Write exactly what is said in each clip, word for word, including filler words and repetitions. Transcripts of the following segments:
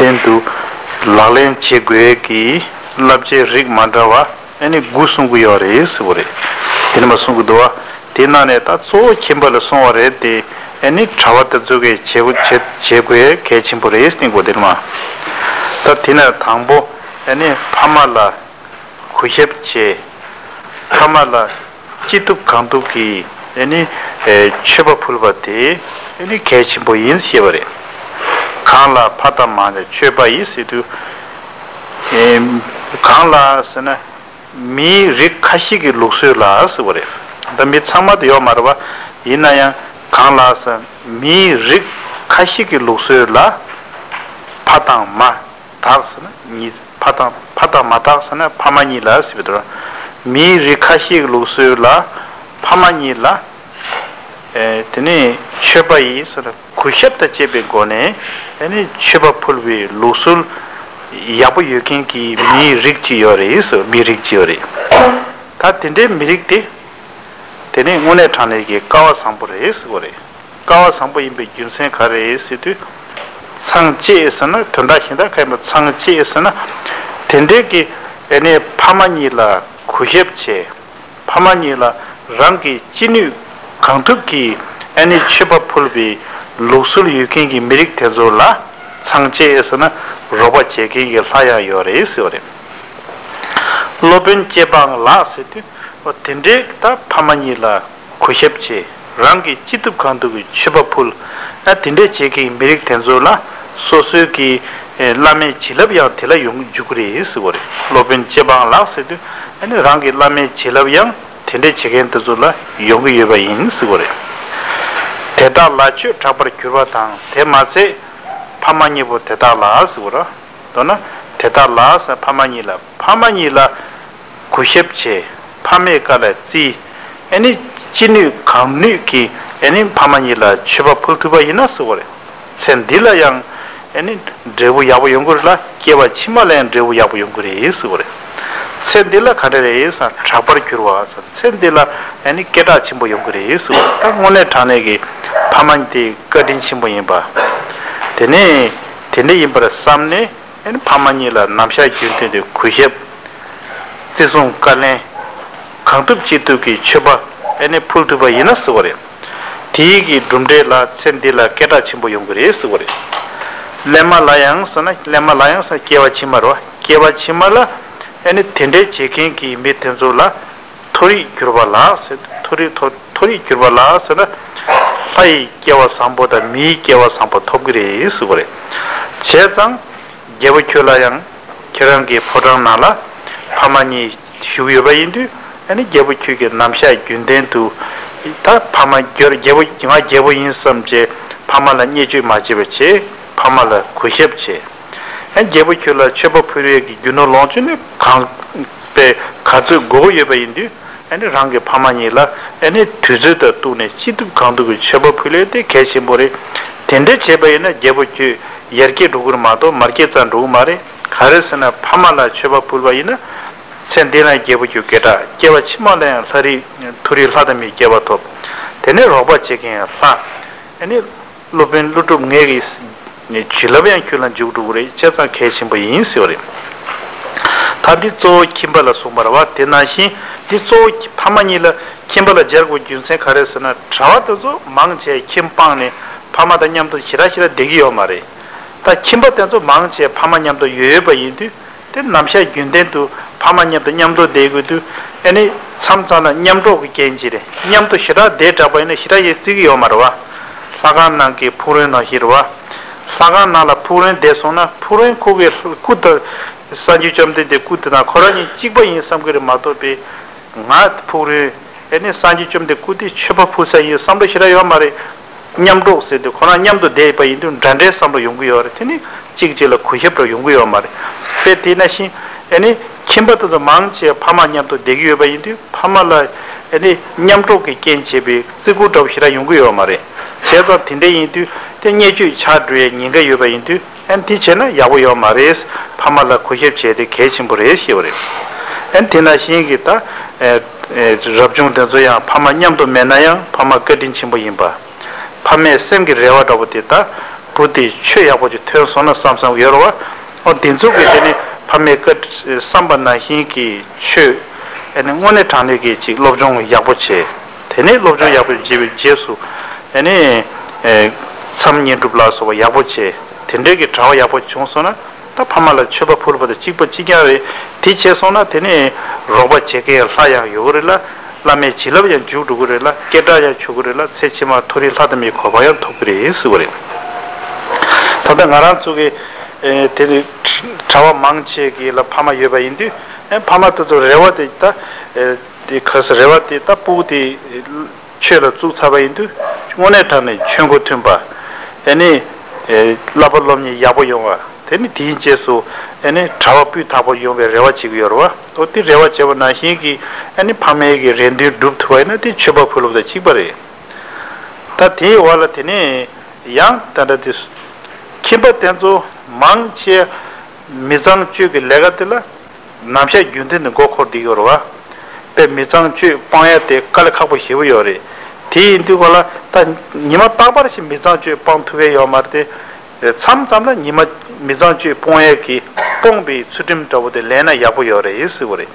ལྡན་དུ་ལག་ལེན་བྱེད་དགོས་ཀྱི་བསླབ་བྱའི་རིགས་མ་འདྲ་བ་ཨ་ནི་དགུ་གསུང་གི་ཡོད་རེད་ཟེར་བ་རེད། དེ་ནི་མ་གསུང་གི་འདུག་བ། དེ་ནང་ནས་ད་གཙོ་བོ་ཁྱིམ་པ་ལ་གསུང་བ་རེད་དེ། ཨ་ནི་གྲྭ་པ་དེ་ཚོ་གིས་བྱེད་དགོས་བྱེད་བྱེད་དགོས་གལ་ཆེན་པོ་རེད་བསྟན་དགོས་དེ་ནི་མ། ད་དེ་ནས་དང་པོ་ཨ་ནི་ཕ་མ་ལ་གུས་ཞབས་བྱེད། ཕ་མ་ལ་ཅི་ཐུབ་གང་ཐུབ་ཀྱིས་ཨ་ནི་ཨེ་མཆོད་པ་ཕུལ་བ་དེ་ཨ་ནི་གལ་ཆེན་པོ་ཡིན་ཞེས་པ་རེད། གང་ལ་ཕ་དང་མ་ནི་མཆོད་པ་ཡིས་ཟེར་དུས། ཨེ་གང་ལ་ཟེར་ན་མིའི་རིགས་ཁ་ཤས་ཀྱི་ལུགས་སྲོལ་ལ་ཟེར་བ་རེད། ད་མི་ཚང་མ་དུ་ཡོད་མ་རེད་པ། ཡིན་ན་ཡང་གང་ལ་ཟེར་མིའི་རིགས་ཁ་ཤས་ཀྱི་ལུགས་སྲོལ་ལ་ཕ་དང་མ། དག་ཟེར་ན་གཉིས། ཕ་དང་ཕ་དང་མ་དག་ཟེར་ན་ཕ་མ་གཉིས་ལ་ཟེར་བའི་དོན། མིའི་རིགས་ཁ་ཤས་ཀྱི་ལུགས་སྲོལ་ལ་ཕ་མ་གཉིས་ལ། ཨེ་དེ་ནས་མཆོད་པ་ཡིས་ཟེར་ན་གུས་ཞབས་དང་བཅས་པའི་སྒོ་ནས་ཨེ་ནི་མཆོད་པ་ཕུལ་བའི་ལུགས་སྲོལ་ཡག་པོ་ཡོད་མཁན་གྱི་མིའི་རིགས་ཅིག་ཡོད་རེད་ཟེར། མིའི་རིགས་ཅིག་ཡོད་རེད། ད་དེ་འདྲའི་མི་རིགས་དེ་དེ་ནི་དངོས་གནས་དྲང་གནས་ཀྱི་སྐལ་བ་བཟང་པོ་རེད་ཟེར་བ་རེད། སྐལ་བ་བཟང་པོ་ཡིན་པའི་རྒྱུ་མཚན་ག་རེ་ཟེར་དུས། ཚངས་བཅས་ཟེར་ན་དོན་དག་གཞན་དག་ག་ཡིན་པ། ཚངས་བཅས་ཟེར་ན་དེ་འདྲའི་གི་ཨེ་ནས་ཕ་མ་གཉིས་ལ་གུས་ཞབས་བྱས། ཕ་མ་གཉིས་ལ་རང་གི་ཅི་ནུས་གང་ཐུབ་ཀྱིས་ཨེ་ནས་མཆོད་པ་ཕུལ་བའི་ལུགས་སྲོལ་ཡོད་མཁན་གྱི་མི་རིགས་དེ་ཚོ་ལ་ཚངས་བཅས་ཟེར་ན་རོགས་པ་བྱེད་མཁན་གྱི་ལྷ་ཡང་ཡོད་རེད་ཟེར་བ་རེད། སློབ་དཔོན་སྐྱེས་པའང་ལགས་ཟེར་དུས། འོ་དེ་འདྲའི་ད་ཕ་མ་གཉིས་ལ་གུས་ཞབས་བྱེད། རང་གིས་ཅི་ཐུབ་གང་ཐུབ་ཀྱིས་མཆོད་པ་ཕུལ། ཨ་དེ་འདྲས་བྱེད་མཁན་གྱི་མི་རིགས་དེ་ཚོ་ལ་སོ་སོའི་གི་ཨེ་བླ་མའི་བྱིན་རླབས་ཡང་དེ་ལ་ཡོང་འཇུག་གི་རེད་ཟེར་བ་རེད། སློབ་དཔོན་སྐྱེས་པའང་ལགས་ཟེར་དུས་ཨ་ནི་རང་གི་བླ་མའི་བྱིན་རླབས་ཡང་དེ་འདྲས་བྱེད་མཁན་དེ་ཚོ་ལ་ཡོང་གི་ཡོད་པ་ཡིན་ཟེར་བ་རེད། དེ་དག་ལ་ཆོས་གྲགས་པར་གྱུར་པ་དང་། དེ་མ་ཚད་ཕ་མ་གཉིས་པོ་དེ་དག་ལ་ཟེར་བ་རེད། མདོར་ན་དེ་དག་ལ་ཟེར་ཕ་མ་གཉིས་ལ། ཕ་མ་གཉིས་ལ་གུས་ཞབས་བྱས། ཕ་མའི་བཀའ་ལ་བརྩི། ཨེ་ནི་ཅི་ནུས་གང་ནུས་ཀྱིས་ཨེ་ནི་ཕ་མ་གཉིས་ལ་མཆོད་པ་ཕུལ་ཐུབ་པ་ཡིན་ན་ཟེར་བ་རེད། ཚེ་འདི་ལ་ཡང་ཨེ་ནི་འབྲས་བུ་ཡག་པོ་ཡོང་གི་རེད་ལ། སྐྱེ་བ་ཕྱི་མ་ལ་ཡང་འབྲས་བུ་ཡག་པོ་ཡོང་གི་རེད་ཟེར་བ་རེད། ཚེ་འདི་ལ་ག་འདྲ་རེད་ཟེར་ན་གྲགས་པར་གྱུར་པ་ཟེར། ཚེ་འདི་ལ་ཨེ་ནི་སྐད་གྲགས་ཆེན་པོ་ཡོང་གི་རེད་ཟེར་བ་རེད། ད་དངོས་གནས་དྲང་གནས་ཀྱི་ཕ་མ་དེ་བཀའ་དྲིན་ཆེན་པོ་ཡིན་པ། དེ་ནས་དེ་འདྲ་ཡིན་པར་བསམ་ནས། ཨེ་ནི་ཕ་མ་གཉིས་ལ་ནམ་ཞག་རྒྱུན་ལྡན་དུ་གུས་ཞབས། བརྩི་སྲུང་བཀའ་ལན། གང་ཐུབ་ཅི་ཐུབ་ཀྱིས་མཆོད་པ་ཨེ་ནི་ཕུལ་ཐུབ་པ་ཡིན་ན་ཟེར་བ་རེད། དེའི་གི་གྲུབ་འབྲས་ལ་ཚེ་འདི་ལ་སྐད་གྲགས་ཆེན་པོ་ཡོང་གི་རེད་ཟེར་བ་རེད། སླད་མ་ལ་ཡང་ཟེར་ན། སླད་མ་ལ་ཡང་ཟེར་ན་སྐྱེ་བ་ཕྱི་མ་རེད་བ། སྐྱེ་བ་ཕྱི་མ་ལ་ཨེ་ནི་དེ་འདྲས་བྱེད་མཁན་གྱི་མི་དེ་ཚོ་ལ་མཐོ་རིས་གྱུར་པ་ལགས་ཟེར། མཐོ་རིས་མཐོ་མཐོ་རིས་གྱུར་པ་ལགས་ཟེར་ན། ལྷ་ཡི་སྐྱེ་བ་བཟང་པོ་དང་མིའི་སྐྱེ་བ་བཟང་པོ་ཐོབ་ཀྱི་རེད་ཟེར་བ་རེད། བྱས་ཙང་རྒྱལ་པོ་ཁྱོད་ལ་ཡང་ཁྱེད་རང་གི་ཕོ་བྲང་ནང་ལ་ཕ་མ་གཉིས་བཞུགས་ཡོད་པ་ཡིན་དུས། ཨ་ནི་རྒྱལ་པོ་ཁྱོད་ཀྱིས་ནམ་ཞག་རྒྱུན་ལྡན་དུ་ད་ཕ་མ་རྒྱལ་རྒྱལ་པོ་ང་རྒྱལ་པོ་ཡིན་བསམ་བྱས་ཕ་མ་ལ་བརྙས་བཅོས་མ་བྱེད་པ་བྱས། ཕ་མ་ལ་གུས་ཞབས་བྱས། ཨ་རྒྱལ་པོ་ཁྱོད་ལ་མཆོད་པ་ཕུལ་བའི་གི་རྒྱུ་ནོར་ལོངས་སྤྱོད་ནི་གང་པའི་ག་ཚོད་དགོས་ཀྱི་ཡོད་པ་ཡིན་དུས། ཨ་ནི་རང་གི་ཕ་མ་གཉིས་ལ་ཨ་ནི་དུས་ཚོད་དང་གཏུགས་ནས་ཅི་ཐུབ་གང་ཐུབ་ཀྱི་མཆོད་པ་ཕུལ་ཡས་དེ་གལ་ཆེན་པོ་རེད། དེ་འདྲ་བྱས་པ་ཡིན་ན་རྒྱལ་པོ་ཁྱོད་ཡར་རྒྱས་འགྲོ་གི་རེད་མ་གཏོགས་མར་རྒྱས་ཙམ་འགྲོ་གི་མ་རེད། ག་རེ་ཟེར་ན་ཕ་མ་ལ་མཆོད་པ་ཕུལ་བ་ཡིན་ན། ཚེ་འདི་ལ་རྒྱལ་པོ་ཁྱོད་སྐད་གྲགས། སྐྱེ་བ་ཕྱི་མ་ལ་ཡང་ལྷ་རིགས་མཐོ་རིས་ལྷ་དང་མིའི་སྐྱེ་བ་ཐོབ། དེ་ནས་རོགས་པ་བྱེད་མཁན་ལྷ། ཨ་ནི་སློབ་དཔོན་ཀླུ་སྒྲུབ་ངེད་ཀྱི་བྱིན་རླབས་ཡང་ཁྱོད་ལ་འཇུག་འགྲོ་གི་རེད། བྱས་ཙང་གལ་ཆེན་པོ་ཡིན་ཟེར་བ་རེད། ད་འདི་གཙོ་བོ་ཁྱིམ་པ་ལ་གསུངས་པ་རེད་བ། དེ་ནང་བཞིན་འདི་གཙོ་བོ་ཕ་མ་གཉིས་ལ་ཁྱིམ་པ་ལ་སྦྱར་དགོས་རྒྱུ་མཚན་ག་རེ་ཟེར་ན། གྲྭ་པ་དེ་ཚོ་མང་ཆེ་ཁྱིམ་སྤངས་ནས་ཕ་མ་དང་མཉམ་དུ་ཞེ་དྲག་ཞེ་དྲག་བསྡད་ཀྱི་ཡོད་མ་རེད། ད་ཁྱིམ་པ་དེ་ཚོ་མང་ཆེ་ཕ་མ་མཉམ་དུ་ཡོད་ཡོད་པ་ཡིན་དུས། དེ་ནམ་ཞག་རྒྱུན་ལྡན་དུ་ཕ་མ་མཉམ་དུ་མཉམ་དུ་བསྡད་དགོས་དུས། ཨ་ནི་མཚམས་མཚམས་ལ་མཉམ་འགྲོགས་ཀྱི་རྐྱེན་གྱིས་རེད། མཉམ་དུ་ཞེ་དྲག་བསྡད་དྲགས་པ་ཡིན་ན་ཞེ་དྲག་ཡིད་བརྩི་གི་ཡོད་མ་རེད་བ། ལྷ་ཁང་ནང་གི་ཕུག་རོན་ནང་བཞིན་རེད་བ། ལྷ་ཁང་ནང་ལ་ཕུག་རོན་བསྡད་སོང་ན་ཕུག་རོན་ཁོ་གི་སྐུ་དང་། སངས་རྒྱས་བཅོམ་ལྡན་འདས་སྐུ་དེ་དང་ཁོ་རང་གཉིས་གཅིག་པ་ཡིན་བསམ་གི་རེད་མ་གཏོགས་པས། ང་ཕུག་རོན། ཨ་ནི་སངས་རྒྱས་བཅོམ་ལྡན་འདས་སྐུ་དེ་མཆོད་པ་ཕུལ་ས་ཡིན་བསམ་བློ་ཞེ་དྲག་ཡོད་མ་རེད། མཉམ་འགྲོགས་ཟེར་དུས་ཁོ་རང་མཉམ་དུ་བསྡད་པ་ཡིན་དུས་འདྲ་འདྲའི་བསམ་བློ་ཡོང་གི་ཡོད་རེད། དེ་ནི་གཅིག་གཅིག་ལ་གུས་ཞབས་འདྲ་ཡོང་གི་ཡོད་མ་རེད། དཔེ་དེ་ནང་བཞིན་ཨ་ནི་ཁྱིམ་པ་དེ་ཚོ་མང་ཆེ་ཕ་མ་མཉམ་དུ་བསྡད་ཀྱི་ཡོད་པ་ཡིན་དུས་ཕ་མ་ལ་ཨ་ནི་མཉམ་འགྲོགས་ཀྱི་རྐྱེན་བྱས་པའི་བརྩི་བཀུར་འདྲ་བོ་ཞེ་དྲག་ཡོང་གི་ཡོད་མ་རེད། བྱས་ཙང་དེ་འདྲ་ཡིན་དུས་དེ་བརྙས་བཅོས་ཆགས་འགྲོ་ཡའི་ཉེན་ཁ་ཡོད་པ་ཡིན་དུས། ཨན་དེ་བྱས་ན་ཡག་པོ་ཡོད་མ་རེད། ཕ་མ་ལ་གུས་ཞབས་བྱས་ཏེ་གལ་ཆེན་པོ་རེད་ཞེས་པ་རེད། ཨན་དེ་ནང་བཞིན་གྱི་ད་ཨེ་ཨེ་རབ་བྱུང་དེ་ཚོ་ཡང་ཕ་མ་མཉམ་དུ་མེད་ན་ཡང་ཕ་མ་བཀའ་དྲིན་ཆེན་པོ་ཡིན་པ། ཕ་མའི་སེམས་ཀྱི་རེ་བ་འདྲ་པོ་དེ་ད་ བུ་དེ་ཆོས་ཡག་པོ་ཅིག་ཐོན་སོང་ན་བསམ་བསམ་ཡོད་རེད་བ། ཨོ་དེ་ཚོ་གི་དེ་ནི་ཕ་མའི་བཀའ་བསམ་པ་ནང་བཞིན་གྱི་ཆོས་ཨ་ནི་དངོས་གནས་དྲང་གནས་ཀྱི་ཅིག་སློབ་སྦྱོང་ཡག་པོ་བྱས། དེ་ནས་སློབ་སྦྱོང་ཡག་པོ་བྱས་པའི་རྗེས་སུ་ཨ་ནི་ཨེ་མཚམས་བསྙེན་སྒྲུབ་ལ་སོགས་པ་ཡག་པོ་བྱས། དེ་འདྲའི་གི་གྲྭ་པ་ཡག་པོ་བྱུང་སོང་ན། ད་ཕ་མ་ལ་མཆོད་པ་ཕུལ་བ་དང་གཅིག་པ་གཅིག་རྐྱང་རེད། དེ་བྱས་སོང་ན་དེ་ནས་རོགས་པ་བྱེད་མཁན་ལྷ་ཡང་ཡོད་གི་རེད་ལ། བླ་མའི་བྱིན་རླབས་ཡང་འཇུག་འགྲོ་གི་རེད་ལ། སྐད་གྲགས་ཡང་ཆོད་གི་རེད་ལ། ཚེ་ཕྱི་མར་མཐོ་རིས་ལྷ་དང་མིའི་གོ་འཕང་ཡང་ཐོབ་གི་རེད་ཟེར་བ་རེད། ད་ལྟ་ང་རང་ཚོ་གི་ཨེ་དེ་ནི་གྲྭ་པ་མང་ཆེ་གི་ལ་ཕ་མ་ཡོད་པ་ཡིན་དུས། ཨེ་ཕ་མ་དེ་ཚོ་རེ་བ་དེ་ད་ཨེ་དེ་ག་ས་རེ་བ་དེ་ད་སྤུ་གུ་དེ་ཆོས་ལ་བཙུགས་ཚར་བ་ཡིན་དུས། དངོས་གནས་དྲང་གནས་ཆོས་མགོ་མཐུན་པ། ཨེ་ནི་ཨེ་བསླབ་པ་སློབ་གཉེར་ཡག་པོ་ཡོང་བ། དེ་ནི་དེའི་རྗེས་སུ་ཨེ་ནི་གྲྭ་པ་སྤུས་དག་པོ་ཡོང་བའི་རེ་བ་བྱེད་ཀྱི་ཡོད་རེད་བ། ཨོ་དེ་རེ་བ་བྱས་པ་ནང་བཞིན་གྱི་ཨེ་ནི་ཕ་མའི་གི་རེ་འདུན་འགྲུབ་ཐུབ་པ་ཡིན་ན་དེ་མཆོད་པ་ཕུལ་བ་དང་གཅིག་པ་རེད། ད་དེའི་འོག་ལ་དེ་ནས་ཡང་ད་ལྟ་དེ་ཁྱིམ་པ་དེ་ཚོ་མང་ཆེ་མི་ཚངས་སྤྱོད་ཀྱི་ལས་ཀ་དེ་ལ་ནམ་ཞག་རྒྱུན་ལྡན་དུ་མགོ་འཁོར་བསྡད་ཡོད་རེད་བ། དཔེ་མི་ཚངས་སྤྱོད་སྤོང་ཡ་དེ་དཀའ་ལས་ཁག་པོ་ཞེ་པོ་ཡོད་རེད། དེ་ཡིན་དུས་ག་ལ་ད་ཉི་མ་རྟག་པར་ཞིག་མི་ཚངས་སྤྱོད་སྤོང་ཐུབ་ཡ་ཡོད་མ་རེད་དེ། མཚམས་མཚམས་ལ་ཉི་མ་མི་ཚངས་སྤྱོད་སྤོང་ཡས་ཀྱི་སྤོང་བའི་ཚུལ་ཁྲིམས་འདྲ་བོ་དེ་ལེན་ན་ཡག་པོ་ཡོད་རེད་ཟེར་བ་རེད།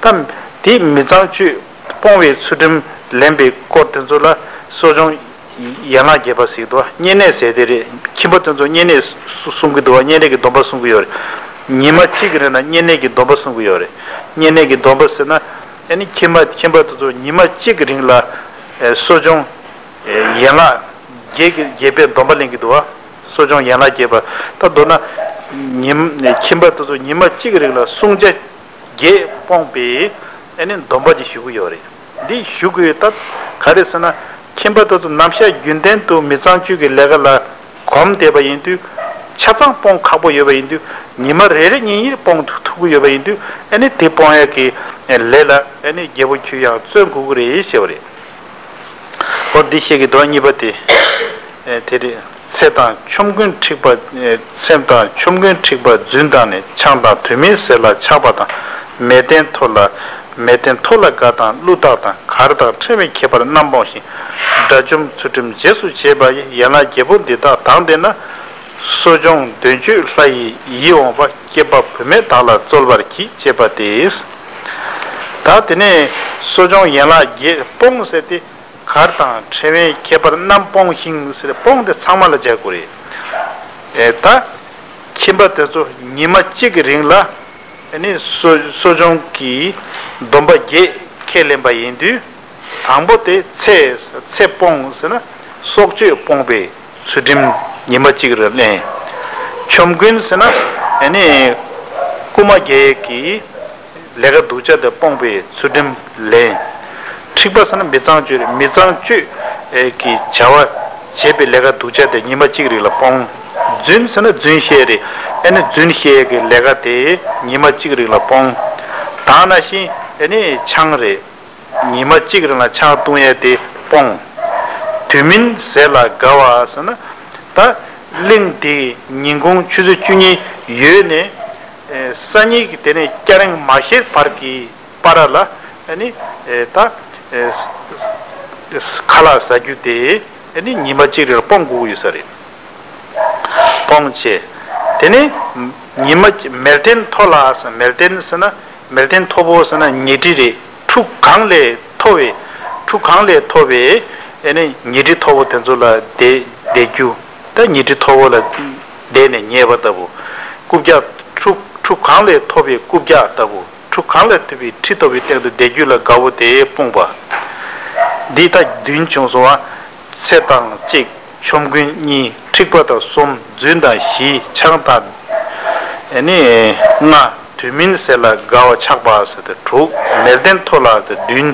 ད་དེ་མི་ཚངས་སྤྱོད་སྤོང་བའི་ཚུལ་ཁྲིམས་ལེན་པའི་སྐོར་དེ་ཚོ་ལ་གསོ་སྦྱོང་ཡན་ལག་བརྒྱད་པ་ཟེར་གྱི་འདུག་བ། བསྙེན་གནས་ཟེར་དེ་རེད། ཁྱིམ་པ་དེ་ཚོ་བསྙེན་གནས་གསུང་གི་འདུག་བ། བསྙེན་གནས་ཀྱི་སྡོམ་པ་གསུང་གི་ཡོད་རེད། ཉི་མ་གཅིག་གི་རིང་ལ་བསྙེན་གནས་ཀྱི་སྡོམ་པ་གསུང་གི་ཡོད་རེད། བསྙེན་གནས་ཀྱི་སྡོམ་པ་ཟེར་ན་ཨ་ནི་ཁྱིམ་པ་ཁྱིམ་པ་དེ་ཚོ་ཉི་མ་གཅིག་གི་རིང་ལ་གསོ་སྦྱོང་ཡན་ལག་བརྒྱད་ཀྱི་བརྒྱད་པའི་སྡོམ་པ་ལེན་གྱི་འདུག་བ། གསོ་སྦྱོང་ཡན་ལག་བརྒྱད་པ། ད་མདོར་ན་ཉིན་ཁྱིམ་པ་དེ་ཚོ་ཉི་མ་གཅིག་གི་རིང་ལ་བསྲུང་བྱ་བརྒྱད་སྤོང་བའི་ཨ་ནི་སྡོམ་པ་ཅིག་ཞུ་གི་ཡོད་རེད། འདི་ཞུ་དགོས་ཡོད་སྟབས་ག་རེ་ཟེར་ན། ཁྱིམ་པ་དེ་ཚོ་ནམ་ཞག་རྒྱུན་ལྡན་དུ་མི་ཚངས་སྤྱོད་ཀྱི་ལས་ཀ་ལ་གོམས་བསྡད་པ་ཡིན་དུས། ཆ་ཚང་སྤོང་ཁག་པོ་ཡོད་པ་ཡིན་དུས། ཉི་མ་རེ་རེ་གཉིས་གཉིས་སྤོང་ཐུབ་ཐུབ་ཀྱི་ཡོད་པ་ཡིན་དུས། ཨ་ནི་དེ་སྤོང་ཡག་གི་ལས་ལ་ཨ་ནི་རྒྱལ་པོ་ཁྱོད་ཡང་བརྩོན་དགོས་ཀྱི་རེད་ཞེས་པ་རེད། ཨོ་འདི་བཤད་ཀྱི་འདུག་གཉིས་པ་དེ། དེ་རེད། ཚེ་དང་ཆོམ་རྐུན་འཁྲིག་པ། ཚེ་དང་ཆོམ་རྐུན་འཁྲིག་པ་རྫུན་དང་ནི། ཆང་དང་དུས་མིན་ཟས་ལ་ཆགས་པ་དང་། མལ་སྟན་མཐོ་ལ། མལ་སྟན་མཐོ་ལ་དགའ་དང་བསླུ་བཏགས་དང་། གར་དང་ཕྲེང་བའི་ཁྱད་པར་རྣམས་སྤོངས་ཤིག། དགྲ་བཅོམ་ཚུལ་ཁྲིམས་རྗེས་སུ་བྱེད་པ་ཡི། ཡན་ལག་བརྒྱད་པོ་འདི་དག་དང་ལྡན་ན། གསོ་སྦྱོང་འདོད་སྤྱོད་ལྷ་ཡི་ཡིད་འོང་བ། སྐྱེས་པ་བུད་མེད་དག་ལ་སྩོལ་བར་གྱིས། ཅེས་པ་སྟེ། ད་དེ་ནས་གསོ་སྦྱོང་ཡན་ལག་བརྒྱད་སྤོངས་ཟེར་ཏེ། གར་དང་ཕྲེང་བའི་ཁྱད་པར་རྣམས་སྤོངས་ཤིག་ཟེར། སྤོངས་དེ་ཚང་མ་ལ་སྦྱར་དགོས་རེད། ཨེ་ད་ཁྱིམ་པ་དེ་ཚོ་ཉི་མ་གཅིག་གི་རིང་ལ་ཨ་ནི་གསོ་གསོ་སྦྱོང་གི་སྡོམ་པ་བརྒྱད་ཁས་ལེན་པ་ཡིན་དུས། དང་པོ་དེ་ཚེ་ཚེ་སྤོང་ཟེར་ན་སྲོག་གཅོད་སྤོང་བའི་ཚུལ་ཁྲིམས་ཉི་མ་གཅིག་རེ་ལེན། ཆོམ་རྐུན་ཟེར་ན་ཨ་ནི་རྐུན་མ་རྒྱག་གི་ལས་ཀ་སྡུག་ཅག་དེ་སྤོང་བའི་ཚུལ་ཁྲིམས་ལེན། འཁྲིག་པ་ཟེར་ན་མི་ཚངས་སྤྱོད་རེད། མི་ཚངས་སྤྱོད་ཀྱི་བྱ་བ་བྱེད་པའི་ལས་ཀ་སྡུག་ཅག་དེ་ཉི་མ་གཅིག་རིང་ལ་སྤོང་། རྫུན་ཟེར་ན་རྫུན་བཤད་རེད། ཨ་ནི་རྫུན་བཤད་ཀྱི་ལས་ཀ་དེ་ཉི་མ་གཅིག་རིང་ལ་སྤོང་། ད་ནང་བཞིན་ཨ་ནི་ཆང་རེད། ཉི་མ་གཅིག་རིང་ལ་ཆང་བཏུང་ཡས་དེ་སྤོང་། དུས་མིན་ཟས་ལ་དགའ་བ་ཟེར་ན། ད་གླིང་དེའི་ཉིན་གུང་ཆུ་ཚོད་བཅུ་གཉིས་ཡོལ་ནས་ཨེ་སང་ཉིན་གྱི་དེ་ནས་སྐྱ་རེངས་མ་ཤར་བར་གྱི་བར་ལ་ཨ་ནི་ཨེ་ད་ཨེ་ཁ་ལག་ཟ་རྒྱུ་དེ་ཨ་ནི་ཉི་མ་གཅིག་རིང་ལ་སྤོང་དགོས་ཀྱི་ཡོད་ས་རེད། སྤོང་བྱས། དེ་ནས་ཉི་མ་གཅིག་མལ་སྟན་མཐོ་ལ་ཟེར། མལ་སྟན་ཟེར་ན་མལ་སྟན་མཐོ་པོ་ཟེར་ན་ཉལ་ཁྲི་རེད། ཁྲུ་གང་ལས་མཐོ་བའི་ཁྲུ་གང་ལས་མཐོ་བའི་ཨ་ནི་ཉལ་ཁྲི་མཐོ་པོ་དེ་ཚོ་ལ་བསྡད་བསྡད་རྒྱུ། ད་ཉལ་ཁྲི་མཐོ་པོ་ལ་བསྡད་ནས་ཉལ་བ་ལྟ་བུ། རྐུབ་བཀྱག་ཁྲུ་ཁྲུ་གང་ལས་མཐོ་བའི་རྐུབ་བཀྱག་ལྟ་བུ། ཁྲུ་གང་ལས་མཐོ་བའི་ཁྲི་ལྟ་བུའི་སྟེང་དུ་བསྡད་རྒྱུ་ལ་དགའ་བོ་དེ་སྤོང་བ། འདི་ལྟ་བདུན་བྱུང་སོང་བ། ཚེ་དང་གཅིག་ཆོམ་རྐུན་གཉིས། འཁྲིག་པ་དང་གསུམ། རྫུན་དང་བཞི། ཆང་དང་ཨ་ནི་ལྔ། དུས་མིན་ཟས་ལ་དགའ་བ་ཆགས་པ་ཟེར་ཏེ་དྲུག་མལ་སྟན་མཐོ་ལ་ཟེར་བདུན།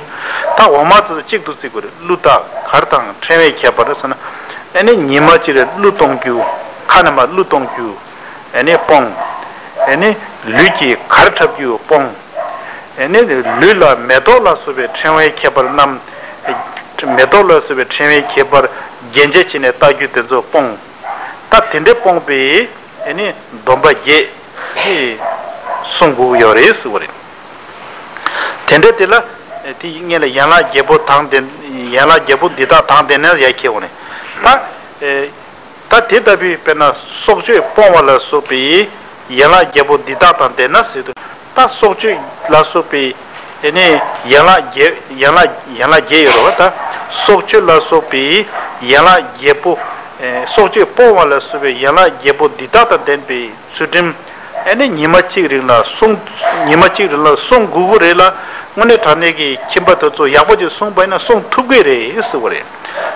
ད་འོག་མ་དེ་ཚོ་གཅིག་ཏུ་བརྩི་དགོས་རེད། བསླུ་བཏགས། གར་དང་ཕྲེང་བའི་ཁྱད་པར་ཟེར་ན། ཨ་ནི་ཉི་མ་གཅིག་རེ་གླུ་གཏོང་རྒྱུ། ཁ་ནས་མར་གླུ་གཏོང་རྒྱུ། ཨ་ནི་སྤོང་། ཨ་ནི་ལུས་ཀྱིས་གར་འཁྲབ་རྒྱུ་སྤོང་། ཨ་ནི་ལུས་ལ་མེ་ཏོག་ལ་སོགས་པའི་ཕྲེང་བའི་ཁྱད་པར་རྣམས། མེ་ཏོག་ལ་སོགས་པའི་ཕྲེང་བའི་ཁྱད་པར་རྒྱན་ཆ་བྱས་ནས་བཏགས་རྒྱུ་དེ་ཚོ་སྤོང་། ད་དེ་འདྲའི་སྤོང་པའི་ཨ་ནི་སྡོམ་པ་བརྒྱད་ཀྱིས་སྲུང་དགོས་ཀྱི་ཡོད་རེད་ཟེར་བ་རེད། དེ་འདྲ་དེ་ལ་དེ་སྔོན་ལ་ཡན་ལག་བརྒྱད་པོ་དང་ལྡན། ཡན་ལག་བརྒྱད་པོ་འདི་དག་དང་ལྡན་ན་ཡ་ཁྱེར་འོང་ནས་ད། ད་དེ་ལྟ་བུའི་དཔེར་ན་སྲོག་གཅོད་སྤོང་བ་ལ་སོགས་པའི་ཡན་ལག་བརྒྱད་པོ་འདི་དག་དང་ལྡན་ན་ཟེར་དུས། ད་སྲོག་གཅོད་ལ་སོགས་པའི་ཨེ་ནི་ཡན་ལག་བརྒྱད་ཡན་ལག་ཡན་ལག་བརྒྱད་ཡོད་རེད་བ། ད་སྲོག་གཅོད་ལ་སོགས་པའི་ཡན་ལག་བརྒྱད་པོ། ཨེ་སྲོག་གཅོད་སྤོང་བ་ལ་སོགས་པའི་ཡན་ལག་བརྒྱད་པོ་འདི་དག་དང་ལྡན་པའི་ཚུལ་ཁྲིམས། ཨེ་ནི་ཉི་མ་གཅིག་རིང་ལ་སྲུང་། ཉི་མ་གཅིག་རིང་ལ་སྲུང་དགོས་ཀྱི་རེད་ལ། དངོས་གནས་དྲང་གནས་ཀྱི་ཁྱིམ་པ་དེ་ཚོ་ཡག་པོ་ཅིག་སྲུང་པ་ཡིན་ན་སྲུང་ཐུབ་ཀྱི་རེད་ཟེར་བ་རེད།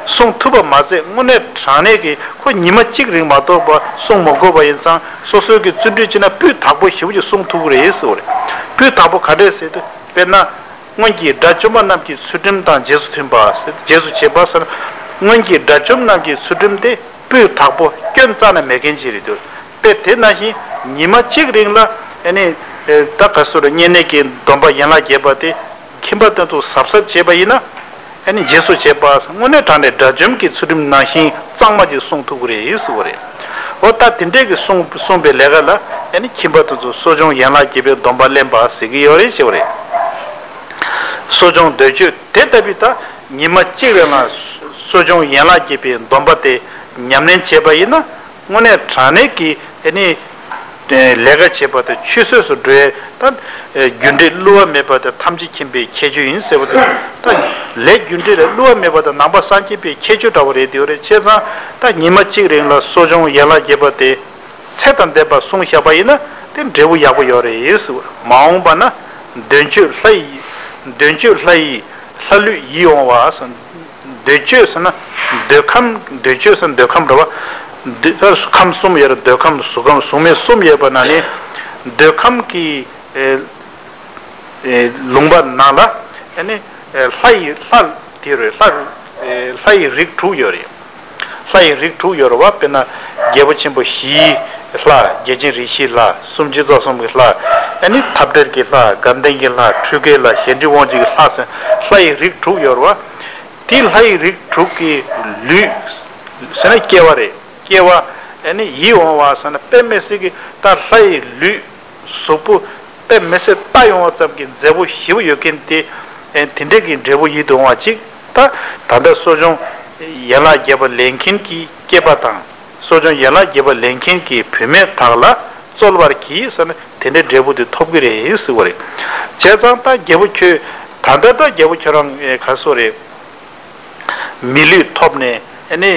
སྲུང་ཐུབ་པ་མ་ཟད་དངོས་གནས་དྲང་གནས་ཀྱི་ཁོ་ཉི་མ་གཅིག་རིང་མ་གཏོགས་པ་སྲུང་མ་དགོས་པ་ཡིན་ཙང་། སོ་སོའི་གི་བརྩོན་འགྲུས་བྱས་ན་སྤུས་དག་པོ་ཞེ་པོ་ཅིག་སྲུང་ཐུབ་ཀྱི་རེད་ཟེར་བ་རེད། སྤུས་དག་པོ་ག་འདྲས་ཟེར་དུས། དཔེར་ན། སྔོན་གྱི་དགྲ་བཅོམ་པ་རྣམས་ཀྱི་ཚུལ་ཁྲིམས་དང་རྗེས་སུ་མཐུན་པ་ཟེར། རྗེས་སུ་བྱེད་པ་ཟེར་ན། སྔོན་གྱི་དགྲ་བཅོམ་རྣམས་ཀྱི་ཚུལ་ཁྲིམས་དེ་སྤུས་དག་པོ་སྐྱོན་རྩ་ནས་མེད་མཁན་ཅིག་རེད་འདུག་དཔེ་དེ་ནང་བཞིན་ཉི་མ་གཅིག་རིང་ལ་ཨ་ནི་ད་ག་སོ་རེ་བསྙེན་གནས་ཀྱི་སྡོམ་པ་ཡན་ལག་བརྒྱད་པ་དེ་ཁྱིམ་པ་དེ་ཚོ་གཟབ་གཟབ་བྱས་པ་ཡིན་ན། ཨ་ནི་རྗེས་སུ་བྱེད་པ་དངོས་གནས་དྲང་གནས་དགྲ་བཅོམ་གྱི་ཚུལ་ཁྲིམས་ནང་བཞིན་གཙང་མ་ཅིག་སྲུང་ཐུབ་ཀྱི་རེད་ཟེར་བ་རེད། འོ་ད་དེ་འདྲས་ཀྱི་སྲུང་སྲུང་བའི་ལས་ཀ་ལ་ཨ་ནི་ཁྱིམ་པ་དེ་ཚོ་གསོ་སྦྱོང་ཡན་ལག་བརྒྱད་པའི་སྡོམ་པ་ལེན་པ་ཟེར་གྱི་ཡོད་རེད་ཟེར་བ་རེད། གསོ་སྦྱོང་འདོད་སྤྱོད་དེ་ལྟ་བུའི་ད་ཉི་མ་གཅིག་རིང་ལ་གསོ་སྦྱོང་ཡན་ལག་བརྒྱད་པའི་སྡོམ་པ་དེ་ཉམས་ལེན་བྱས་པ་ཡིན་ན། དངོས་གནས་དྲང་གནས་ཀྱི་ཨ་ནི་ལས་ཀ་བྱེད་པ་དེ་ཆུད་ཟོས་སུ་འགྲོ་བའི་ད་རྒྱུ་འབྲས་བསླུ་བ་མེད་པ་དེ་ཐམས་ཅད་མཁྱེན་པའི་ཁྱད་ཆོས་ཡིན་ཟེར་བ་དེ། ད་ལས་རྒྱུ་འབྲས་ལ་བསླུ་བ་མེད་པ་དེ་ནང་པ་སངས་རྒྱས་པའི་ཁྱད་ཆོས་འདྲ་བོ་རེད་དེ་ཡོད་རེད། བྱས་ཙང་ད་ཉི་མ་གཅིག་རིང་ལ་གསོ་སྦྱོང་ཡན་ལག་བརྒྱད་པ་དེ་ཚད་དང་ལྡན་པ་བསྲུང་བཞག་པ་ཡིན་ན་དེ་འབྲས་བུ་ཡག་པོ་ཡོད་རེད་ཟེར། མ་འོངས་པ་ན་འདོད་སྤྱོད་ལྷ་ཡི། འདོད་སྤྱོད་ལྷ་ཡི། ལྷ་ལུས་ཡིད་འོང་བ་ཟེར། འདོད་སྤྱོད་ཟེར་ན་འདོད་ཁམས། འདོད་སྤྱོད་ཟེར་ན་འདོད་ཁམས་རེད་བ། འདོད་ཁམས་གསུམ་ཡོད་རེད། འདོད་ཁམས་གཟུགས་ཁམས་གཟུགས་མེད་གསུམ་ཡོད་པ་ན་ནི། འདོད་ཁམས་ཀྱི་ཨེ་ཨེ་ལུང་པ་ནང་ལ་ཨ་ནི་ཨེ་ལྷ་ཡི་ལྷ་དེ་རེད། ལྷ་ཨེ་ལྷ་ཡི་རིགས་དྲུག་ཡོད་རེད། ལྷ་ཡི་རིགས་དྲུག་ཡོད་རེད་བ། དཔེར་ན་རྒྱལ་པོ་ཆེན་པོ་བཞིའི་ལྷ། རྒྱལ་ཆེན་རིགས་བཞིའི་ལྷ། སུམ་ཅུ་རྩ་གསུམ་གྱི་ལྷ། ཨ་ནི་འཐབ་བྲལ་གྱི་ལྷ། དགའ་ལྡན་གྱི་ལྷ། འཕྲུལ་དགའི་ལྷ། གཞན་དྲིན་དབང་བྱེད་ཀྱི་ལྷ་ཟེར་ལྷ་ཡི་རིགས་དྲུག་ཡོད་རེད་བ། དེ་ལྷ་ཡི་རིགས་དྲུག་གི་ལུས་ཟེར་ན་སྐྱེ་བ་རེད། སྐྱེ་བ་ཨ་ནི་ཡིད་འོང་བ་ཟེར་ན་དཔེ་མི་སྲིད་ཀྱི་ད་ལྷ་ཡི་ལུས། གཟུགས་པོ་དཔེ་མི་སྲིད་ལྟ་ཡོང་བ་ཙམ་གྱི་མཛེས་པོ་ཞེ་པོ་ཡོད་མཁན་དེ། ཨེ་དེ་འདྲས་ཀྱི་འབྲས་བུ་ཡིད་དུ་འོང་བ་ཅིག་ད་ད་ལྟ་གསོ་སྦྱོང་ཡན་ལག་བརྒྱད་པ་ལེན་མཁན་གྱི་སྐྱེས་པ་དང་། གསོ་སྦྱོང་ཡན་ལག་བརྒྱད་པ་ལེན་མཁན་གྱི་བུད་མེད་དག་ལ་སྩོལ་བར་གྱིས་ཟེར་ན་དེ་འདྲའི་འབྲས་བུ་དེ་ཐོབ་ཀྱི་རེད་ཟེར་བ་རེད། བྱས་ཙང་ད་རྒྱལ་པོ་ཁྱོད། ད་ལྟ་ད་རྒྱལ་པོ་ཁྱོད་རང་ཨེ་ག་སོ་རེད། མི་ལུས་ཐོབ་ནས་ཨ་ནི་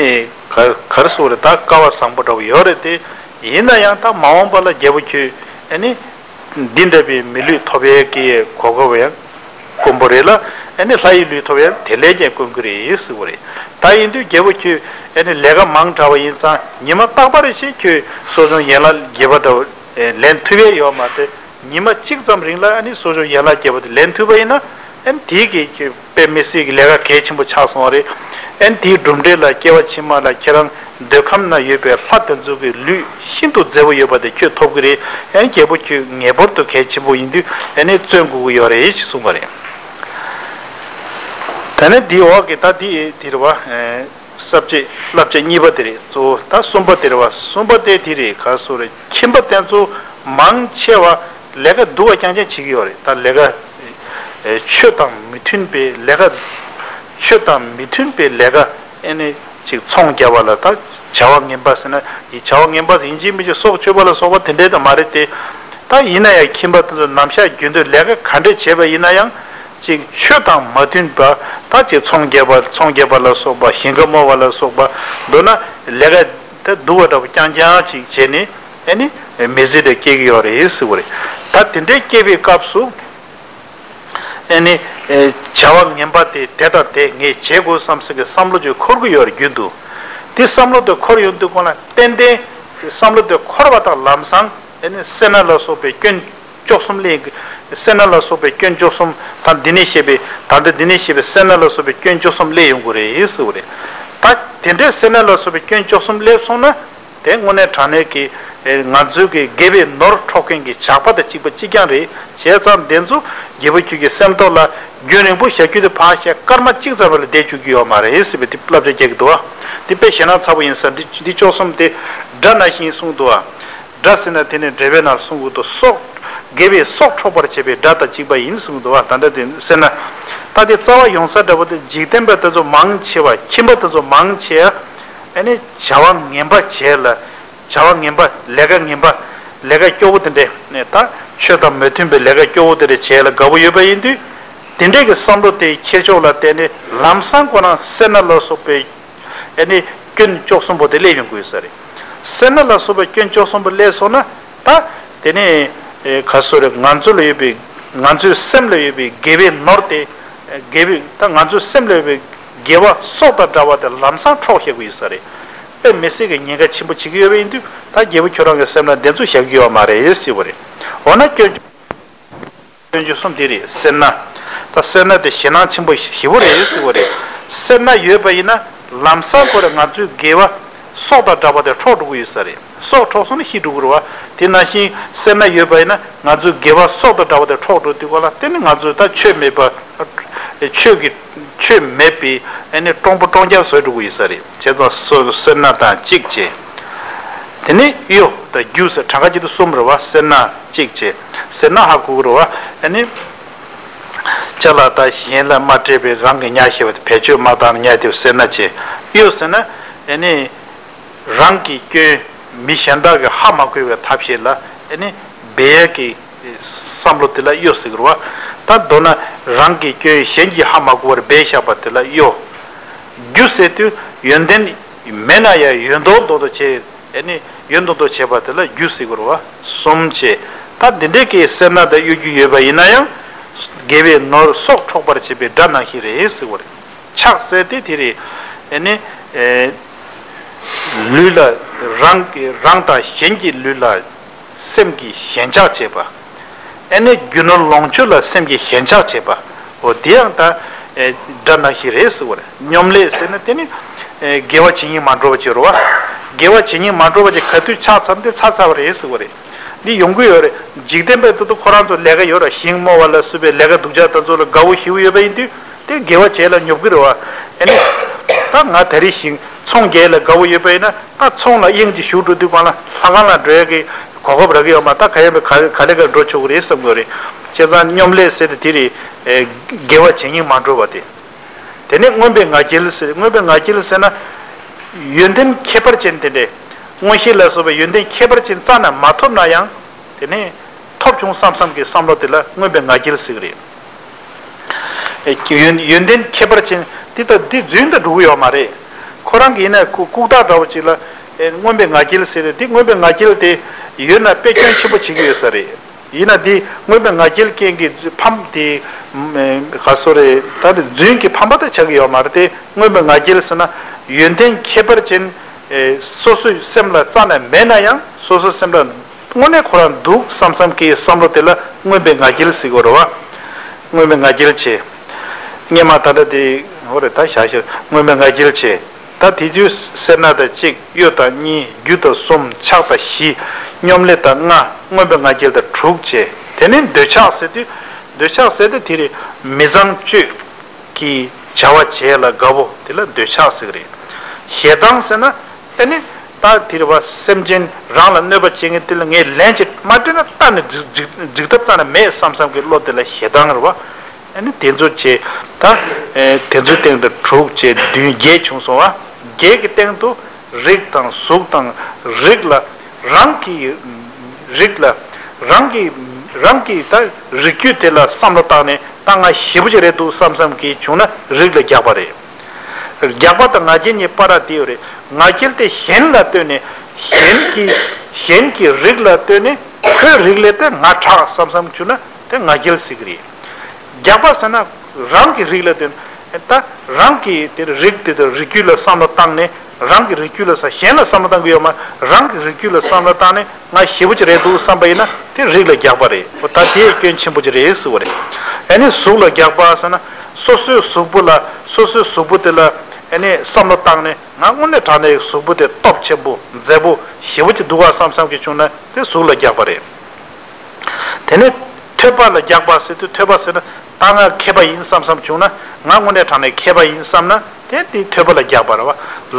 ག་ག་རེ་ཟེར་དགོས་རེད། ད་སྐལ་བ་བཟང་པོ་འདྲ་བོ་ཡོད་རེད་དེ། ཡིན་ན་ཡང་ད་མ་འོངས་པ་ལ་རྒྱལ་པོ་ཁྱོད་ཨ་ནི་འདི་འདྲ་བའི་མི་ལུས་ཐོབ་ཡས་ཀྱི་གོ་སྐབས་ཡང་དཀོན་པོ་རེད་ལ། ཨ་ནི་ལྷ་ཡི་ལུས་ཐོབ་ཡས་དེ་ལས་ཀྱང་དཀོན་གྱི་རེད་ཟེར་བ་རེད། ད་ཡིན་དུས་རྒྱལ་པོ་ཁྱོད་ཨ་ནི་ལས་ཀ་མང་དྲགས་པ་ཡིན་ཙང་ཉི་མ་རྟག་པ་རེ་བཞིན་ཁྱོད་གསོ་སྦྱོང་ཡན་ལག་བརྒྱད་པ་འདྲ་བོ་ལེན་ཐུབ་ཡས་ཡོད་མ་རེད། ཉི་མ་གཅིག་ཙམ་རིང་ལ་ཨ་ནི་གསོ་སྦྱོང་ཡན་ལག་བརྒྱད་པ་དེ་ལེན་ཐུབ་པ་ཡིན་ན། ཨ་ནི་དེའི་གི་ཁྱོད་དཔེ་མི་སྲིད་ཀྱི་ལས་ཀ་གལ་ཆེན་པོ་ཆགས་སོང་བ་རེད། ཨ་ནི་དེའི་གྲུབ་འབྲས་ལ་སྐྱེ་བ་ཕྱི་མ་ལ་ཁྱེད་རང་འདོད་ཁམས་ན་ཡོད་པའི་ལྷ་དེ་ཚོ་གི་ལུས་ཤིན་ཏུ་མཛེས་པོ་ཡོད་པ་དེ་ཁྱོད་ཐོབ་ཀྱི་རེད། ཨ་ནི་རྒྱལ་པོ་ཁྱོད་ངེས་པར་དུ་གལ་ཆེན་པོ་ཡིན་དུས་ཨ་ནི་བརྩོན་དགོས་ཀྱི་ཡོད་རེད་ཞེས་གསུངས་པ་རེད། ད་ནི་དེའི་འོག་གི་ད་དེ་དེ་རེད་བ། ས་བཅད་བསླབ་བྱ་གཉིས་པ་དེ་རེད། གཙོ་བོ་ད་གསུམ་པ་དེ་རེད་བ། གསུམ་པ་དེ་དེ་རེད། ག་སོ་རེད། ཁྱིམ་པ་དེ་ཚོ་མང་ཆེ་བ་ལས་ཀ་སྡུག་པ་རྐྱང་རྐྱང་བྱེད་ཀྱི་ཡོད་རེད། ད་ལས་ཀ་ཨེ་ཆོས་དང་མི་མཐུན་པའི་ལས་ཀ་ཆོས་དང་མི་མཐུན་པའི་ལས་ཀ་ཨེ་ནི་ཅིག་ཚོང་རྒྱག་པ་ལ་ད་བྱ་བ་ངན་པ་ཟེར་ན་ཡི་བྱ་བ་ངན་པ་ཟེར་ཡིན་གཅིག་མིན་གཅིག་སྲོག་གཅོད་པ་ལ་སོགས་པ་དེ་འདྲའི་ད་མ་རེད་དེ། ད་ཡིན་ན་ཡང་ཁྱིམ་པ་དེ་ཚོ་ནམ་ཞག་རྒྱུན་དུ་ལས་ཀ་ག་འདྲས་བྱས་པ་ཡིན་ན་ཡང་། ཅིག་ཆོས་དང་མ་མཐུན་པ། ད་ཅིག་ཚོང་རྒྱག་པ་ཚོང་རྒྱག་པ་ལ་སོགས་པ། ཞིང་ཁ་རྨོ་བ་ལ་སོགས་པ། མདོར་ན་ལས་ཀ་ད་སྡུག་པ་འདྲ་པོ་རྐྱང་རྐྱང་ཅིག་བྱས་ནས་ཨ་ནི་མི་ཚེ་དེ་སྐྱེལ་གྱི་ཡོད་རེད་ཟེར་བ་རེད། ད་དེ་འདྲའི་སྐྱེལ་བའི་སྐབས་སུ་ཨ་ནི་བྱ་བ་ངན་པ་དེ་དེ་དང་དེ་ངས་བྱེད་དགོས་བསམ་སེམས་ཀྱི་བསམ་བློ་ཅིག་འཁོར་གྱི་ཡོད་རེད་རྒྱུན་དུ། དེ་བསམ་བློ་དེ་འཁོར་ཡོང་དུས་སྒང་ལ་ཏན་ཏན་བསམ་བློ་དེ་འཁོར་བ་དང་ལམ་སང་ཨ་ནི་སེར་སྣ་ལ་སོགས་པའི་སྐྱོན། བཅུ་གསུམ་སླེབས། སེར་སྣ་ལ་སོགས་པའི་སྐྱོན་བཅུ་གསུམ། ད་འདི་ནས་བཤད་པའི་ད་ལྟ་འདི་ནས་བཤད་པའི་སེར་སྣ་ལ་སོགས་པའི་སྐྱོན་བཅུ་གསུམ་སླེབས་ཡོང་གི་རེད་ཟེར་བ་རེད། ད་དེ་འདྲའི་སེར་སྣ་ལ་སོགས་པའི་སྐྱོན་བཅུ་གསུམ་སླེབས་སོང་ན། དེ་དངོས་གནས་དྲང་གནས་ཀྱི་ང་ཚོའི་གི་སྒལ་པའི་ནོར་འཕྲོག་མཁན་གྱི་ཇག་པ་དང་གཅིག་པ་གཅིག་རྐྱང་རེད། བྱས་ཙང་དེ་ཚོ་རྒྱལ་པོ་ཁྱོད་ཀྱི་སེམས་ཐོག་ལ་རྒྱུན་རིང་པོ་བཞག་རྒྱུ་དེ་ཕར་བཞག་སྐར་མ་གཅིག་ཙམ་རེ་ལ་བསྡད་བཅུག་རྒྱུ་ཡོད་མ་རེད་ཟེར་བའི་དེ་བསླབ་བྱ་རྒྱག་གི་འདུག་བ། དེ་དཔེ་ཞེད་སྣང་ཚ་པོ་ཡིན་ས། འདི་འདི་བཅུ་གསུམ་དེ་དགྲ་ནང་བཞིན་གསུངས་འདུག་བ། དགྲ་ཟེར་ན་དེ་ནི་འགྲེལ་པའི་ནང་གསུང་གི་འདུག་སྲོག་སྒལ་པའི་སྲོག་འཕྲོག་པར་བྱེད་པའི་དགྲ་དང་གཅིག་པ་ཡིན་གསུངས་འདུག་བ། ད་ལྟ་དེ་ཟེར་ན། ད་དེ་རྩ་བ་ཡོང་ས་འདྲ་པོ་དེ་འཇིག་རྟེན་པ་དེ་ཚོ་མང་ཆེ་བ། ཁྱིམ་པ་དེ་ཚོ་མང་ཆེ་བ་ ཨ་ནི་བྱ་བ་ངན་པ་བྱས་ལ། བྱ་བ་ངན་པ་ལས་ཀ་ངན་པ། ལས་ཀ་སྐྱོ་བོ་དེ་འདྲས་ནས་ད་ཆོས་དང་མི་མཐུན་པའི་ལས་ཀ་སྐྱོ་བོ་དེ་འདྲས་བྱས་ལ་དགའ་བོ་ཡོད་པ་ཡིན་དུས། དེ་འདྲས་ཀྱི་བསམ་བློ་དེ་འཁྱེར་ཕྱོགས་ལ་བརྟེན་ནས་ལམ་སང་ཁོ་རང་སེར་སྣ་ལ་སོགས་པའི་ཨ་ནི་སྐྱོན་བཅུ་གསུམ་པོ་དེ་སླེབས་ཡོང་གི་ཡོད་ས་རེད། སེར་སྣ་ལ་སོགས་པའི་སྐྱོན་བཅུ་གསུམ་པོ་སླེབས་སོང་ན་ད་དེ་ནས་ག་སོ་རེད། ང་ཚོ་ལ་ཡོད་པའི་ང་ཚོའི་སེམས་ལ་ཡོད་པའི་དགེ་བའི་ནོར་དེ། དགེ་བའི་ད་ང་ཚོའི་སེམས་ལ་ཡོད་པའི་དགེ་བ་སྲོག་དང་འདྲ་བ་དེ་ལམ་སང་འཕྲོག་བཞག་གི་ཡོད་ས་རེད། དཔེ་མི་སྲིད་ཀྱི་ཉེན་ཁ་ཆེན་པོ་བྱེད་ཀྱི་ཡོད་པ་ཡིན་དུས་ད་རྒྱལ་པོ་ཁྱོད་རང་གི་སེམས་ལ་དེ་ཚོ་བཞག་གི་ཡོད་མ་རེད་ཟེར་བ་རེད། འོ་ན་སྐྱོན་སྐྱོན་བཅུ་གསུམ་དེ་རེད། སེར་སྣ། ད་སེར་སྣ་དེ་ཞེད་སྣང་ཆེན་པོ་ཞེ་པོ་རེད་ཟེར་བ་རེད། སེར་སྣ་ཡོད་པ་ཡིན་ན་ལམ་སང་ཁོ་རང་ང་ཚོའི་དགེ་བ་སྲོག་དང་འདྲ་བ་དེ་འཕྲོག་འགྲོ་གི་ཡོད་ས་རེད། སྲོག་འཕྲོག་སོང་ན་ཤི་འགྲོ་གི་རེད་བ། དེ་ནང་བཞིན་སེར་སྣ་ཡོད་པ་ཡིན་ན་ང་ཚོའི་དགེ་བ་སྲོག་དང་འདྲ་བ་དེ་འཕྲོག་འགྲོ་དུས་ག་ལ་དེ་ནི་ང་ཚོ་ད་ཆོས་མེད་པ། ཆོས་ཀྱི་ཆོས་མེད་པའི་ཨ་ནི་སྤྲང་པོ་སྤྲང་རྐྱང་བཟོས་འགྲོ་གི་ཡོད་ས་རེད། བྱས་ཙང་སོ་སེར་སྣ་དང་གཅིག་བྱས། དེ་ནས་གཡོ་དང་རྒྱུ་ཟེར་གྲངས་ཀ་གཅིག་ཏུ་གསུམ་རེད་བ། སེར་སྣ་གཅིག་བྱས། སེར་སྣ་ཧ་གོ་གི་རེད་བ། ཨ་ནི་ཅ་ལག་དང་གཞན་ལ་མ་སྤྲད་པའི་རང་གི་ཉ་ཞེས་པ་དེ་བེད་སྤྱོད་མ་བཏང་ན་ཉ་དེ་སེར་སྣ་བྱས། གཡོ་ཟེར་ན་ཨ་ནི་རང་གི་སྐྱོན་མི་གཞན་དག་གིས་ཧ་མ་གོ་བའི་ཐབས་ཤེས་ལ་ཨ་ནི་སྦས་ཡས་ཀྱི་བསམ་བློ་དེ་ལ་གཡོ་ཟེར་གི་རེད་བ། ད་མདོར་ན་རང་གི་སྐྱོན་གཞན་གྱིས་ཧ་མ་གོ་བར་སྦས་བཞག་པ་དེ་ལ་གཡོ། རྒྱུ་ཟེར་དུས་ཡོན་ཏན་མེད་ན་ཡང་ཡོད་མདོག་མདོག་ཏུ་བྱས། ཨ་ནི་ཡོད་མདོག་མདོག་བྱས་པ་དེ་ལ་རྒྱུ་ཟེར་གི་རེད་བ། གསུམ་བྱས། ད་འདི་འདྲའི་གི་སེར་སྣ་དང་གཡོ་སྒྱུ་ཡོད་པ་ཡིན་ན་ཡང་། དགེ་བའི་ནོར་སྲོག་འཕྲོག་པར་བྱེད་པའི་དགྲ་ནང་བཞིན་རེད་ཟེར་བ་རེད། ཆགས་ཟེར་དེ་དེ་རེད། ཨ་ནི། ཨེ། ལུས་ལ། རང་གི་རང་དང་གཞན་གྱི་ལུས་ལ། སེམས་ཀྱིས་ཞེན་ཆགས་བྱེད་པ། ཨ་ནི་རྒྱུ་ནོར་ལོངས་སྤྱོད་ལ་སེམས་ཀྱིས་ཞེན་ཆགས་བྱེད་པ། འོ་དེ་ཡང་ད་ཨེ་དགྲ་ནང་བཞིན་རེད་ཟེར་བ་རེད། སྙོམ་ལས་ཟེར་ན་དེ་ནི་ཨེ་དགེ་བ་ཇི་སྙེད་མ་འགྲོ་བ་ཅིག་རེད་བ། དགེ་བ་ཇི་སྙེད་མ་འགྲོ་བ་ཅིག་ག་དུས་ཆགས་ཚར་ན་དེ་ཚར་ཚར་བ་རེད་ཟེར་བ་རེད། འདི་ཡོང་གི་ཡོད་རེད། འཇིག་རྟེན་པའི་ཐོག་ཏུ་ཁོ་རང་ཚོ་ལས་ཀ་ཡོད་ར། ཞིང་རྨོ་བ་ལ་སོགས་པའི་ལས་ཀ་སྡུག་ཅག་དེ་ཚོ་ལ་དགའ་བོ་ཞེ་པོ་ཡོད་པ་ཡིན་དུས། དེ་དགེ་བ་བྱས་ལ་ཉོབ་ཀྱི་རེད་བ། ཨ་ནི། ད་ང་ད་རེས་ཤིང་ཚོང་རྒྱག་ལ་དགའ་བོ་ཡོད་པ་ཡིན་ན་ད་ཚོང་ལ་དབྱིངས་ཀྱིས་ཞུགས་འགྲོ་དུས་གང་ལ་ལྷ་ཁང་ལ་འགྲོ་ཡ་གི་གོ་སྐབས་རག་གི་ཡོད་མ། ད་ག་ཡིན་པའི་ག་ག་ལེ་ག་འགྲོ་ཆོག་གི་རེད་བསམ་གི་རེད། བྱས་ཙང་སྙོམ་ལས་ཟེར་དེ་དེ་རེད། ཨེ། དགེ་བ་ཇི་སྙེད་མ་འགྲོ་བ་དེ། དེ་ནས་མངོན་པའི་ང་རྒྱལ་ཟེར། མངོན་པའི་ང་རྒྱལ་ཟེར་ན། ཡོན་ཏན་ཁྱད་པར་ཅན་དེ་འདྲས། མངོན་ཤེས་ལ་སོགས་པའི་ཡོན་ཏན་ཁྱད་པར་ཅན་རྩ་ནས་མ་ཐོབ་ན་ཡང་། དེ་ནས་ཐོབ་བྱུང་བསམ་བསམ་གྱི་བསམ་བློ་དེ་ལ་མངོན་པའི་ང་རྒྱལ་ཟེར་གི་རེད། ཨེ། ཡོན་ཡོན་ཏན་ཁྱད་པར་ཅན་འདི་ལྟ་འདི་རྫུན་དུ་འགྲོ་གི་ཡོད་མ་རེད། ཁོ་རང་གི་ཡིན་ན་ལྐུགས་ལྐུགས་རྟགས་འདྲ་བོ་ཅིག་ལ། ཨེ། མངོན་པའི་ང་རྒྱལ་ཟེར་རེད། འདི་མངོན་པའི་ང་རྒྱལ་དེ་ཡོད་ན་དཔེ་སྐྱོན་ཆེན་པོ་བྱེད་ཀྱི་ཡོད་ས་རེད། ཡིན་ན་འདི་མངོན་པའི་ང་རྒྱལ་རྐྱེན་གྱིས་ཕམ་དེ། ག་སོ་རེད། ད་ནི་རྫུན་གྱི་ཕམ་པ་དེ་ཆགས་ཀྱི་ཡོད་མ་རེད་དེ། མངོན་པའི་ང་རྒྱལ་ཟེར་ན་ཡོན་ཏན་ཁྱད་པར་ཅན། ཨེ། སོ་སོའི་སེམས་ལ་རྩ་ནས་མེད་ན་ཡང་སོ་སོའི་སེམས་ལ་དངོས་གནས་ཁོ་རང་འདུག་བསམ་བསམ་གྱི་བསམ་བློ་དེ་ལ་མངོན་པའི་ང་རྒྱལ་ཟེར་གྱི་ཡོད་རེད་བ། མངོན་པའི་ང་རྒྱལ་བྱེད། སྔས་མ་ད་ལྟ་དེ་འོ་རེད། ད་བཞག་བཞག་མངོན་པའི་ང་རྒྱལ་བྱེད། ད་དེ་དུས་སེར་སྣ་དང་གཅིག་གཡོ་དང་གཉིས། རྒྱུ་དང་གསུམ། ཆགས་དང་བཞི། སྙོམ་ལས་དང་ལྔ། མངོན་པའི་ང་རྒྱལ་དང་དྲུག་བྱས། དེ་ནས་འདོད་ཆགས་ཟེར་དུས། འདོད་ཆགས་ཟེར་དུས་དེ་རེད། མི་བཟང་སྤྱོད་ཀྱི་བྱ་བ་བྱས་ལ་དགའ་བོ་དེ་ལ་འདོད་ཆགས་ཟེར་གི་རེད། ཞེ་སྡང་ཟེར་ན་ཨ་ནི་ད་དེ་རེད་བ། སེམས་ཅན་རང་ལ་གནོད་པ་བྱེད་མཁན་དེ་ལ་ངས་ལན་ཅིག་མ་སྤྲད་ན་གཏན་ནས་འཇིག་འཇིག་འཇིག་ཐབས་རྩ་ནས་མེད་བསམ་བསམ་གྱི་བློ་དེ་ལ་ཞེ་སྡང་རེད་བ། ཨ་ནི་དེ་ཚོ་བྱས། ད་ཨེ་དེ་ཚོའི་སྟེང་དུ་དྲུག་བྱས་བདུན་བརྒྱད་བྱུང་སོང་བ། བརྒྱད་ཀྱི་སྟེང་དུ་རིགས་དང་གཟུགས་དང་། རིགས་ལ་རང་གི་རིགས་ལ་རང་གི་རང་གི་ད་རིགས་རྒྱུད་དེ་ལ་བསམ་བློ་བཏང་ནས་ད་ང་ཞེ་པོ་ཅིག་རེད་འདུག་བསམ་བསམ་གྱི་བྱུང་ན་རིགས་ལ་རྒྱགས་པ་རེད། རྒྱགས་པ་དང་ང་རྒྱལ་གཉིས་བར་ལ་དེ་ཡོད་རེད། ང་རྒྱལ་དེ་གཞན་ལ་ལྟོས་ནས་གཞན་གྱི་གཞན་གྱི་རིགས་ལ་ལྟོས་ནས་ཁོའི་རིགས་ལས་དེ་ང་དྲག་བསམ་བསམ་བྱུང་ན་དེ་ང་རྒྱལ་ཟེར་གི་རེད། རྒྱགས་པ་ཟེར་ན་རང་གི་རིགས་ལ་ལྟོས་ནས་ད་རང་གི་དེ་རིགས་དེ་དང་རིགས་རྒྱུད་ལ་བསམ་བློ་བཏང་ནས་རང་གི་རིགས་རྒྱུད་ལ་ས་གཞན་ལ་བསམ་བློ་བཏང་གི་ཡོད་མ། རང་གི་རིགས་རྒྱུད་ལ་བསམ་བློ་བཏང་ནས་ང་ཞེ་པོ་ཅིག་རེད་འདུག་བསམ་པ་ཡིན་ན་དེ་རིགས་ལ་རྒྱགས་པ་རེད། འོ་ད་དེ་སྐྱོན་ཆེན་པོ་ཅིག་རེད་ཟེར་བ་རེད། ཨ་ནི་གཟུགས་ལ་རྒྱགས་པ་ཟེར་ན་སོ་སོའི་གཟུགས་པོ་ལ་སོ་སོའི་གཟུགས་པོ་དེ་ལ་ཨ་ནི་བསམ་བློ་བཏང་ནས་ང་དངོས་གནས་དྲང་གནས་གཟུགས་པོ་དེ་སྟོབས་ཆེན་པོ་མཛེས་པོ་ཞེ་པོ་ཅིག་འདུག་ག་བསམ་བསམ་གྱི་བྱུང་ན་དེ་གཟུགས་ལ་རྒྱགས་པ་རེད། དེ་ནས་ཐོས་པ་ལ་རྒྱགས་པ་ཟེར་དུས་ཐོས་པ་ཟེར་ན་ད་ང་མཁས་པ་ཡིན་བསམ་བསམ་བྱུང་ན་ང་དངོས་གནས་དྲང་གནས་མཁས་པ་ཡིན་བསམ་ན་དེ་དེ་ཐོས་པ་ལ་རྒྱགས་པ་རེད་བ།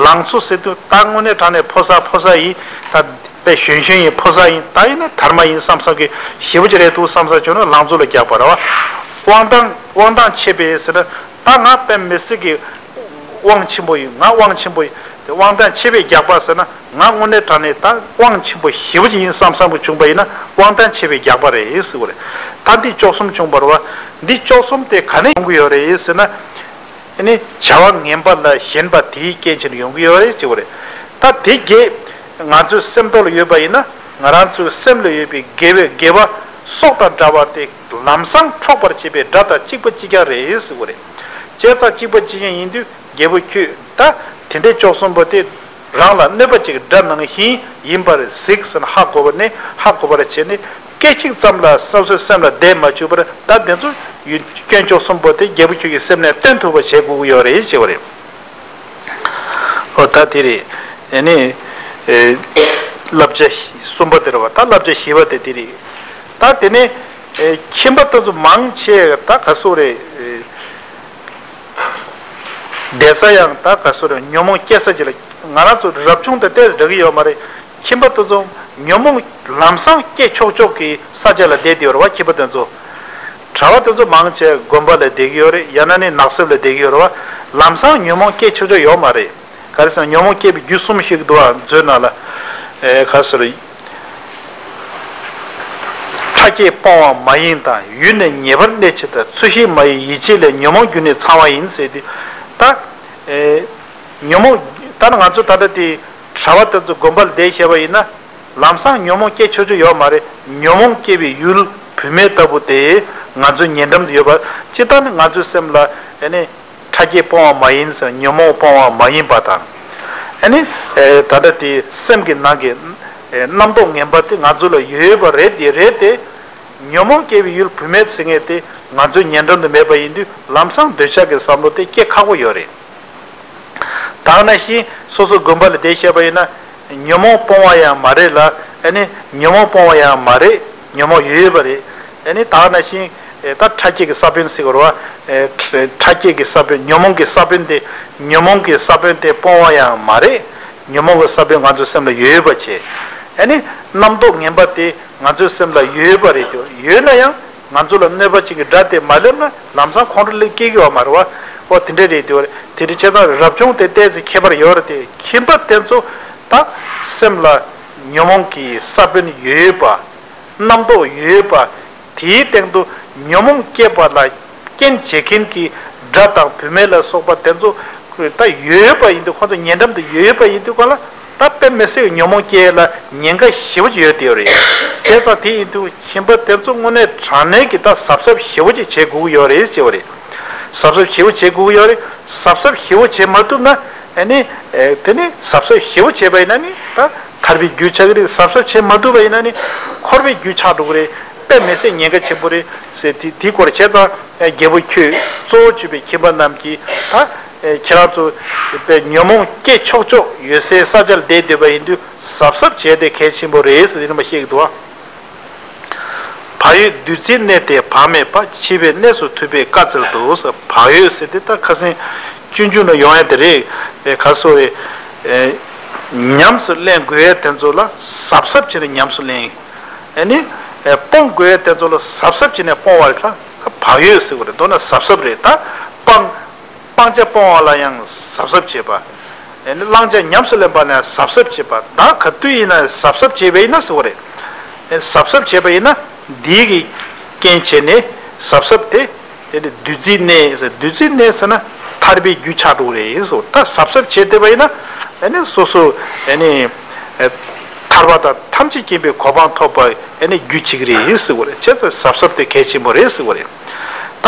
ལང་ཚོ་ཟེར་དུས་ད་དངོས་གནས་དྲང་གནས་ཕོ་གསར་ཕོ་གསར་ཡིན། ད་དཔེ་གཞོན་གཞོན་ཡིན། ཕོ་གསར་ཡིན། ད་ཡིན་ན་དར་མ་ཡིན་བསམ་བསམ་གྱི་ཞེ་པོ་ཅིག་རེད་འདུག་བསམ་བསམ་བྱུང་ན་ལང་ཚོ་ལ་རྒྱགས་པ་རེད་བ། དབང་ཐང་དབང་ཐང་ཆེ་བས་ཟེར་ན་ད་ང་དཔེ་མི་སྲིད་ཀྱི་དབང་ཆེན་པོ་ཡིན། ང་དབང་ཆེན་པོ་ཡིན། དབང་ཐང་ཆད་པའི་རྒྱགས་པ་ཟེར་ན་ང་དངོས་གནས་དྲང་གནས་ད་དབང་ཆེན་པོ་ཞེ་པོ་ཅིག་ཡིན་བསམ་བསམ་པོ་བྱུང་པ་ཡིན་ན་དབང་ཐང་ཆད་པའི་རྒྱགས་པ་རེད་ཟེར་བ་རེད། ད་འདི་བཅུ་གསུམ་བྱུང་བ་རེད་བ། འདི་བཅུ་གསུམ་དེ་ག་ནས་ཡོང་གི་ཡོད་རེད་ཟེར་ན། ཨ་ནི་བྱ་བ་ངན་པ་ལ་ཞེན་པ་དེའི་རྐྱེན་བྱས་ནས་ཡོང་གི་ཡོད་རེད་ཅེས་པ་རེད། ད་དེ་བརྒྱད་ང་ཚོའི་སེམས་ཐོག་ལ་ཡོད་པ་ཡིན་ན་ང་རང་ཚོའི་སེམས་ལ་ཡོད་པའི་དགེ་བའི་དགེ་བ་སྲོག་དང་འདྲ་བ་དེ་ལམ་སང་འཕྲོག་པར་བྱེད་པའི་དགྲ་དང་གཅིག་པ་གཅིག་རྐྱང་རེད་ཟེར་བ་རེད། བྱས་ཙང་གཅིག་པ་གཅིག་རྐྱང་ཡིན་དུས་རྒྱལ་པོ་ཁྱོད་ད་དེ་འདྲའི་བཅུ་གསུམ་པོ་དེ་རང་ལ་གནོད་པ་ཅིག་དགྲ་ནང་བཞིན་ཡིན་པར་གཟིགས་ཟེར་ནས་ཧ་གོ་བ་ནས་ཧ་གོ་བར་བྱས་ནས། སྐད་ཅིག་ཙམ་ལ་སོ་སོའི་སེམས་ལ་བསྡད་མ་བཅུག་པར་ད་དེ་ཚོ་ཡུལ་སྐྱོན་བཅུ་གསུམ་པོ་དེ་རྒྱལ་པོ་ཁྱོད་ཀྱི་སེམས་ནས་བཏོན་ཐུབ་པ་བྱེད་དགོས་ཀྱི་ཡོད་རེད་ཅེས་པ་རེད། ཨོ་ད་དེ་རེད། ཨ་ནི་ཨེ་བསླབ་བྱ་གསུམ་པ་དེ་རེད་བ། ད་བསླབ་བྱ་བཞི་པ་དེ་དེ་རེད། ད་དེ་ནས་ཨེ་ཁྱིམ་པ་དེ་ཚོ་མང་ཆེ་ད་ག་སོ་རེད། ཨེ་བསྡད་ས་ཡང་ད་ག་སོ་རེད། ཉོན་མོངས་སྐྱེ་ས་ཅིག་ལ་ང་རང་ཚོ་རབ་བྱུང་དང་ཏོག་ཙམ་འདྲ་གི་ཡོད་མ་རེད། ཁྱིམ་པ་དེ་ཚོ་ཉོན་མོངས་ལམ་སང་སྐྱེ་ཆོག་ཆོག་གི་ས་ཆ་ལ་བསྡད་དེ་ཡོད་རེད་བ། ཁྱིམ་པ་དེ་ཚོ། གྲྭ་པ་དེ་ཚོ་མང་ཆེ་དགོན་པ་ལ་བསྡད་ཀྱི་ཡོད་རེད། ཡང་ན་ནི་ནགས་གསེབ་ལ་བསྡད་ཀྱི་ཡོད་རེད་བ། ལམ་སང་ཉོན་མོངས་སྐྱེ་ཆོག་ཆོག་ཡོད་མ་རེད། ག་རེ་ཟེར་ན་ཉོན་མོངས་སྐྱེ་བའི་རྒྱུ་གསུམ་ཞིག་འདུག་བ། མཛོད་ནང་ལ་ཨེ་ག་རེ་ཟེར། ཁྲག་སྐྱེས་སྤོང་བ་མ་ཡིན་དང་། ཡུལ་ནི་ཉེས་པར་གནས་ཕྱིར་དང་། ཚུལ་ཤིང་མ་ཡིན་ཡིད་བྱེད་ལས། ཉོན་མོངས་རྒྱུ་ནི་ཚང་བ་ཡིན་ཟེར་དུས། ད་ཨེ་ཉོན་མོངས་ད་ནི་ང་ཚོ་ད་ལྟ་དེ་གྲྭ་པ་དེ་ཚོ་དགོན་པ་ལ་བསྡད་བྱས་པ་ཡིན་ན། ལམ་སང་ཉོན་མོངས་སྐྱེ་ཆོག་ཆོག་ཡོད་མ་རེད། ཉོན་མོངས་སྐྱེ་བའི་ཡུལ་བུད་མེད་ལྟ་བུ་དེ་ང་ཚོའི་ཉེ་འགྲམ་དུ་ཡོད་པ། སྤྱིར་བཏང་ནི་ང་ཚོའི་སེམས་ལ་ཨེ་ནི་ཁྲག་སྐྱེས་སྤོང་བ་མ་ཡིན་ཟེར་ཉོན་མོངས་སྤོང་བ་མ་ཡིན་པ་དང་། ཨེ་ནི་ཨེ་ད་ལྟ་དེ་སེམས་ཀྱི་ནང་གི་ཨེ་རྣམ་རྟོག་ངན་པ་དེ་ང་ཚོ་ལ་ཡོད་པ་རེད་དེ་རེད་དེ། ཉོན་མོངས་སྐྱེ་བའི་ཡུལ་བུད་མེད་ཟེར་མཁན་དེ་ང་ཚོའི་ཉེ་འགྲམ་དུ་མེད་པ་ཡིན་དུས་ལམ་སང་འདོད་ཆགས་ཀྱི་བསམ་བློ་དེ་སྐྱེ་ཁག་པོ་ཡོད་རེད། ད་ག་ནང་བཞིན་སོ་སོ་དགོན་པ་ལ་བསྡད་བྱས་པ་ཡིན་ན། ཉོན་མོངས་སྤོང་བ་ཡང་མ་རེད་ལ། ཨ་ནི་ཉོན་མོངས་སྤོང་བ་ཡང་མ་རེད། ཉོན་མོངས་ཡོད་ཡོད་པ་རེད། ཨ་ནི་ད་ག་ནང་བཞིན་ཨེ་ད་ཁྲག་སྐྱེས་ཀྱི་ས་བོན་ཟེར་གྱི་རེད་བ། ཨེ་ཁྲ་ཁྲག་སྐྱེས་ཀྱི་ས་བོན་ཉོན་མོངས་ཀྱི་ས་བོན་དེ་ཉོན་མོངས་ཀྱི་ས་བོན་དེ་སྤོང་བ་ཡང་མ་རེད། ཉོན་མོངས་ཀྱི་ས་བོན་ང་ཚོའི་སེམས་ལ་ཡོད་ཡོད་པ་བྱས། ཨ་ནི་རྣམ་རྟོག་ངན་པ་དེ་ང་ཚོའི་སེམས་ལ་ཡོད་ཡོད་པ་རེད་དེ། ཡོད་ན་ཡང་ང་ཚོ་ལ་གནོད་པ་ཅན་གྱི་དགྲ་དེ་མ་སླེབས་ན་ལམ་སང་ཁོང་ཁྲོ་སླེབས་སྐྱེ་གི་ཡོད་མ་རེད་བ། ཨོ་དེ་འདྲ་རེད་དེ། དེ་འདྲ་བྱས་ཙང་རབ་བྱུང་དེ་ཏོག་ཙམ་ཁྱད་པར་ཡོད་རེད་དེ། ཁྱིམ་པ་དེ་ཚོ་ད་སེམས་ལ་ཉོན་མོངས་ཀྱི་ས་བོན་ཡོད་ཡོད་པ། རྣམ་རྟོག་ཡོད་པ། དེའི་སྟེང་དུ་ཉོན་མོངས་སྐྱེས་པ་ལ་རྐྱེན་བྱེད་མཁན་གྱི་དགྲ་དང་བུད་མེད་ལ་སོགས་པ་དེ་ཚོ་ད་ཡོད་པ་ཡིན་དུས། ཁོང་ཚོ་ཉེ་འགྲམ་དུ་ཡོད་པ་ཡིན་དུས་ཁོ་ལ་ད་དཔེ་མི་སྲིད་ཉོན་མོངས་སྐྱེ་ལ་ཉེན་ཁ་ཞེ་པོ་ཅིག་ཡོད་དེ་ཡོད་རེད། བྱས་ཙང་དེ་ཡིན་དུས་ཁྱིམ་པ་དེ་ཚོ་དངོས་གནས་དྲང་གནས་ཀྱི་ད་གཟབ་གཟབ་ཞེ་པོ་ཅིག་བྱེད་དགོས་ཀྱི་ཡོད་རེད་ཅེས་པ་རེད། གཟབ་གཟབ་ཞེ་པོ་བྱེད་དགོས་ཀྱི་ཡོད་རེད། གཟབ་གཟབ་ཞེ་པོ་བྱེད་མ་ཐུབ་ན། ཨ་ནི་ཨེ་དེ་ནི་གཟབ་གཟབ་ཞེ་པོ་བྱས་པ་ཡིན་ན་ནི་ད་ཐར་པའི་རྒྱུ་ཆགས་ཀྱི་རེད། གཟབ་གཟབ་བྱེད་མ་ཐུབ་པ་ཡིན་ན་ནི་འཁོར་བའི་རྒྱུ་ཆགས་འགྲོ་གི་རེད། དཔེ་མི་སྲིད་ཉེན་ཁ་ཆེན་པོ་རེད་ཟེར། དེ་དེའི་སྐོར་བྱས་ཙང་རྒྱལ་པོ་ཁྱོད་གཙོ་བོ་གྱུར་པའི་ཁྱིམ་པ་རྣམས་ཀྱིས་ད་ཨེ་ཁྱེད་རང་ཚོ་དཔེ་ཉོན་མོངས་སྐྱེ་ཆོག་ཆོག་ཡོད་སའི་ས་ཆ་ལ་བསྡད་སྡོད་པ་ཡིན་དུས་གཟབ་གཟབ་བྱས་ཏེ་གལ་ཆེན་པོ་རེད་ཟེར་དེ་རིམ་པ་བཤད་ཀྱི་འདུག་ཨ། བག་ཡོད་བདུད་རྩིའི་གནས་དེ་བག་མེད་པ། འཆི་བའི་གནས་སུ་ཐུབ་པས་བཀའ་སྩལ་ཏོ་ཟེར། བག་ཡོད་ཟེར་དེ་ད་ཁ་སང་སྤྱོད་འཇུག་ནང་ཡོང་ཡ་དེ་རེད། ཨེ་ག་སོ་རེད། ཨེ་ཉམས་སུ་ལེན་དགོས་ཡ་དེ་ཚོ་ལ་གཟབ་གཟབ་བྱས་ནས་ཉམས་སུ་ལེན། ཨེ་ནི་ཨེ་སྤོང་དགོས་ཡ་དེ་ཚོ་ལ་གཟབ་གཟབ་བྱས་ནས་སྤོང་བ་ལ་བག་ཡོད་ཟེར་བ་རེད། མདོར་ན་གཟབ་གཟབ་རེད། ད་སྤང་སྤང་བྱ་སྤོང་བ་ལ་ཡང་གཟབ་གཟབ་བྱེད་པ། ཨེ་ནི་བླང་བྱ་ཉམས་སུ་ལེན་པ་ལ་ཡང་གཟབ་གཟབ་བྱེད་པ། ད་ག་དུས་ཡིན་ན་གཟབ་གཟབ་བྱེད་པ་ཡིན་ན་ཟེར་བ་རེད། ཨེ་གཟབ་གཟབ་བྱེད་པ་ཡིན་ན་འདིའི་གི་རྐྱེན་བྱས་ནས་གཟབ་གཟབ་དེ་དེ་ནི་བདུད་རྩིའི་གནས་ཟེར། བདུད་རྩིའི་གནས་ཟེར་ན་ཐར་པའི་རྒྱུ་ཆགས་འགྲོ་གི་རེད་ཟེར། ད་གཟབ་གཟབ་བྱེད་བསྡད་པ་ཡིན་ན་ཨེ་ནི་སོ་སོ་ཨེ་ནི་ཨེ་ཐར་པ་དང་ཐམས་ཅད་མཁྱེན་པའི་གོ་འཕང་ཐོབ་པ་ཨེ་ནི་རྒྱུ་བྱེད་ཀྱི་རེད་ཟེར་བ་རེད། བྱས་ཙང་གཟབ་གཟབ་དེ་གལ་ཆེན་པོ་རེད་ཟེར་བ་རེད། ད་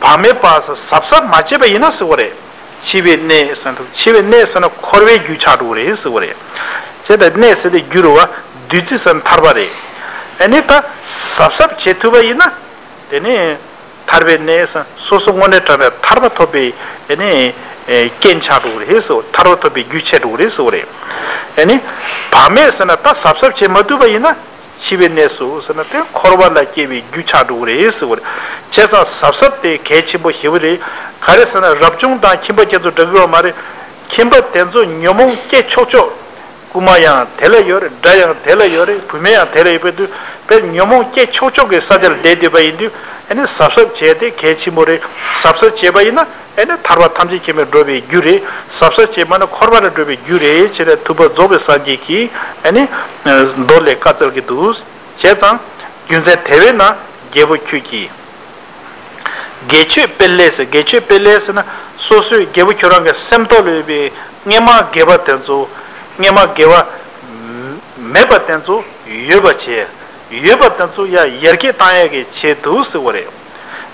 བག་མེད་པ་ཟེར་གཟབ་གཟབ་མ་བྱས་པ་ཡིན་ན་ཟེར་བ་རེད། འཆི་བའི་གནས་ཟེར་ན། འཆི་བའི་གནས་ཟེར་ན་འཁོར་བའི་རྒྱུ་ཆགས་འགྲོ་གི་རེད་ཟེར་བ་རེད། བྱས་ཙང་གནས་ཟེར་དེ་རྒྱུ་རེད་བ། བདུད་རྩི་ཟེར་ན་ཐར་པ་རེད། ཨེ་ནི་ད་གཟབ་གཟབ་བྱེད་ཐུབ་པ་ཡིན་ན། དེ་ནི་ཐར་པའི་གནས་ཟེར་ན་སོ་སོ་དངོས་གནས་དྲང་གནས་ཐར་པ་ཐོབ་པའི་ཨེ་ནི་ཨེ་རྐྱེན་ཆགས་འགྲོ་གི་རེད་ཟེར། ཐར་པ་ཐོབ་པའི་རྒྱུ་ཆགས་འགྲོ་གི་རེད་ཟེར་བ་རེད། ཨེ་ནི་བག་མེད་ཟེར་ན་ད་གཟབ་གཟབ་བྱེད་མ་ཐུབ་པ་ཡིན་ན། འཆི་བའི་གནས་སུ་ཟེར་ན་དེ་འཁོར་བ་ལ་སྐྱེ་བའི་རྒྱུ་ཆགས་འགྲོ་གི་རེད་ཟེར་བ་རེད། བྱས་ཙང་གཟབ་གཟབ་དེ་གལ་ཆེན་པོ་ཞེ་པོ་རེད། ག་རེ་ཟེར་ན་རབ་བྱུང་དང་ཁྱིམ་པ་ཁྱེད་ཚོ་འདྲ་གི་ཡོད་མ་རེད། ཁྱིམ་པ་དེ་ཚོ་ཉོན་མོངས་སྐྱེ་ཆོག་ཆོག་རྐུན་མ་ཡང་དེ་ལ་ཡོད་རེད། དགྲ་ཡང་དེ་ལ་ཡོད་རེད། བུད་མེད་ཡང་དེ་ལ་ཡོད་པའི་དུས་དཔེར་ཉོན་མོངས་སྐྱེ་ཆོག་ཆོག་གི་ས་ཆ་ལ་བསྡད་སྡོད་པ་ཡིན་དུས་ཨ་ནི་གཟབ་གཟབ་བྱས་ཏེ་གལ་ཆེན་པོ་རེད། གཟབ་གཟབ་བྱས་པ་ཡིན་ན། ཨེ་ནི་ཐར་པ་ཐམས་ཅད་མཁྱེན་པར་འགྲོ་བའི་རྒྱུ་རེད། གཟབ་གཟབ་བྱས་པ་ན་འཁོར་བ་ལས་སྒྲོལ་བའི་རྒྱུ་རེད། བྱས་ནས་ཐུབ་པ་རྫོགས་པའི་སངས་རྒྱས་ཀྱིས་ཨེ་ནི་མདོ་ལས་བཀའ་སྩལ་གྱི་འདུག་བྱས་ཙང་རྒྱུ་མཚན་དེ་བས་ན་རྒྱལ་པོ་ཁྱོད་ཀྱིས། དགེ་ཆོས་སྤེལ་ལས་ཟེར། དགེ་ཆོས་སྤེལ་ལས་ཟེར་ན་སོ་སོའི་རྒྱལ་པོ་ཁྱོད་རང་གི་སེམས་ཐོག་ལ་ཡོད་པའི་སྔོན་མ་དགེ་བ་དེ་ཚོ། སྔོན་མ་དགེ་བ་མེད་པ་དེ་ཚོ་ཡོད་པ་བྱས། ཡོད་པ་དེ་ཚོ་ཡང་ཡར་རྒྱས་བཏང་ཡག་གི་ཆེད་དུ་ཟེར་བ་རེད།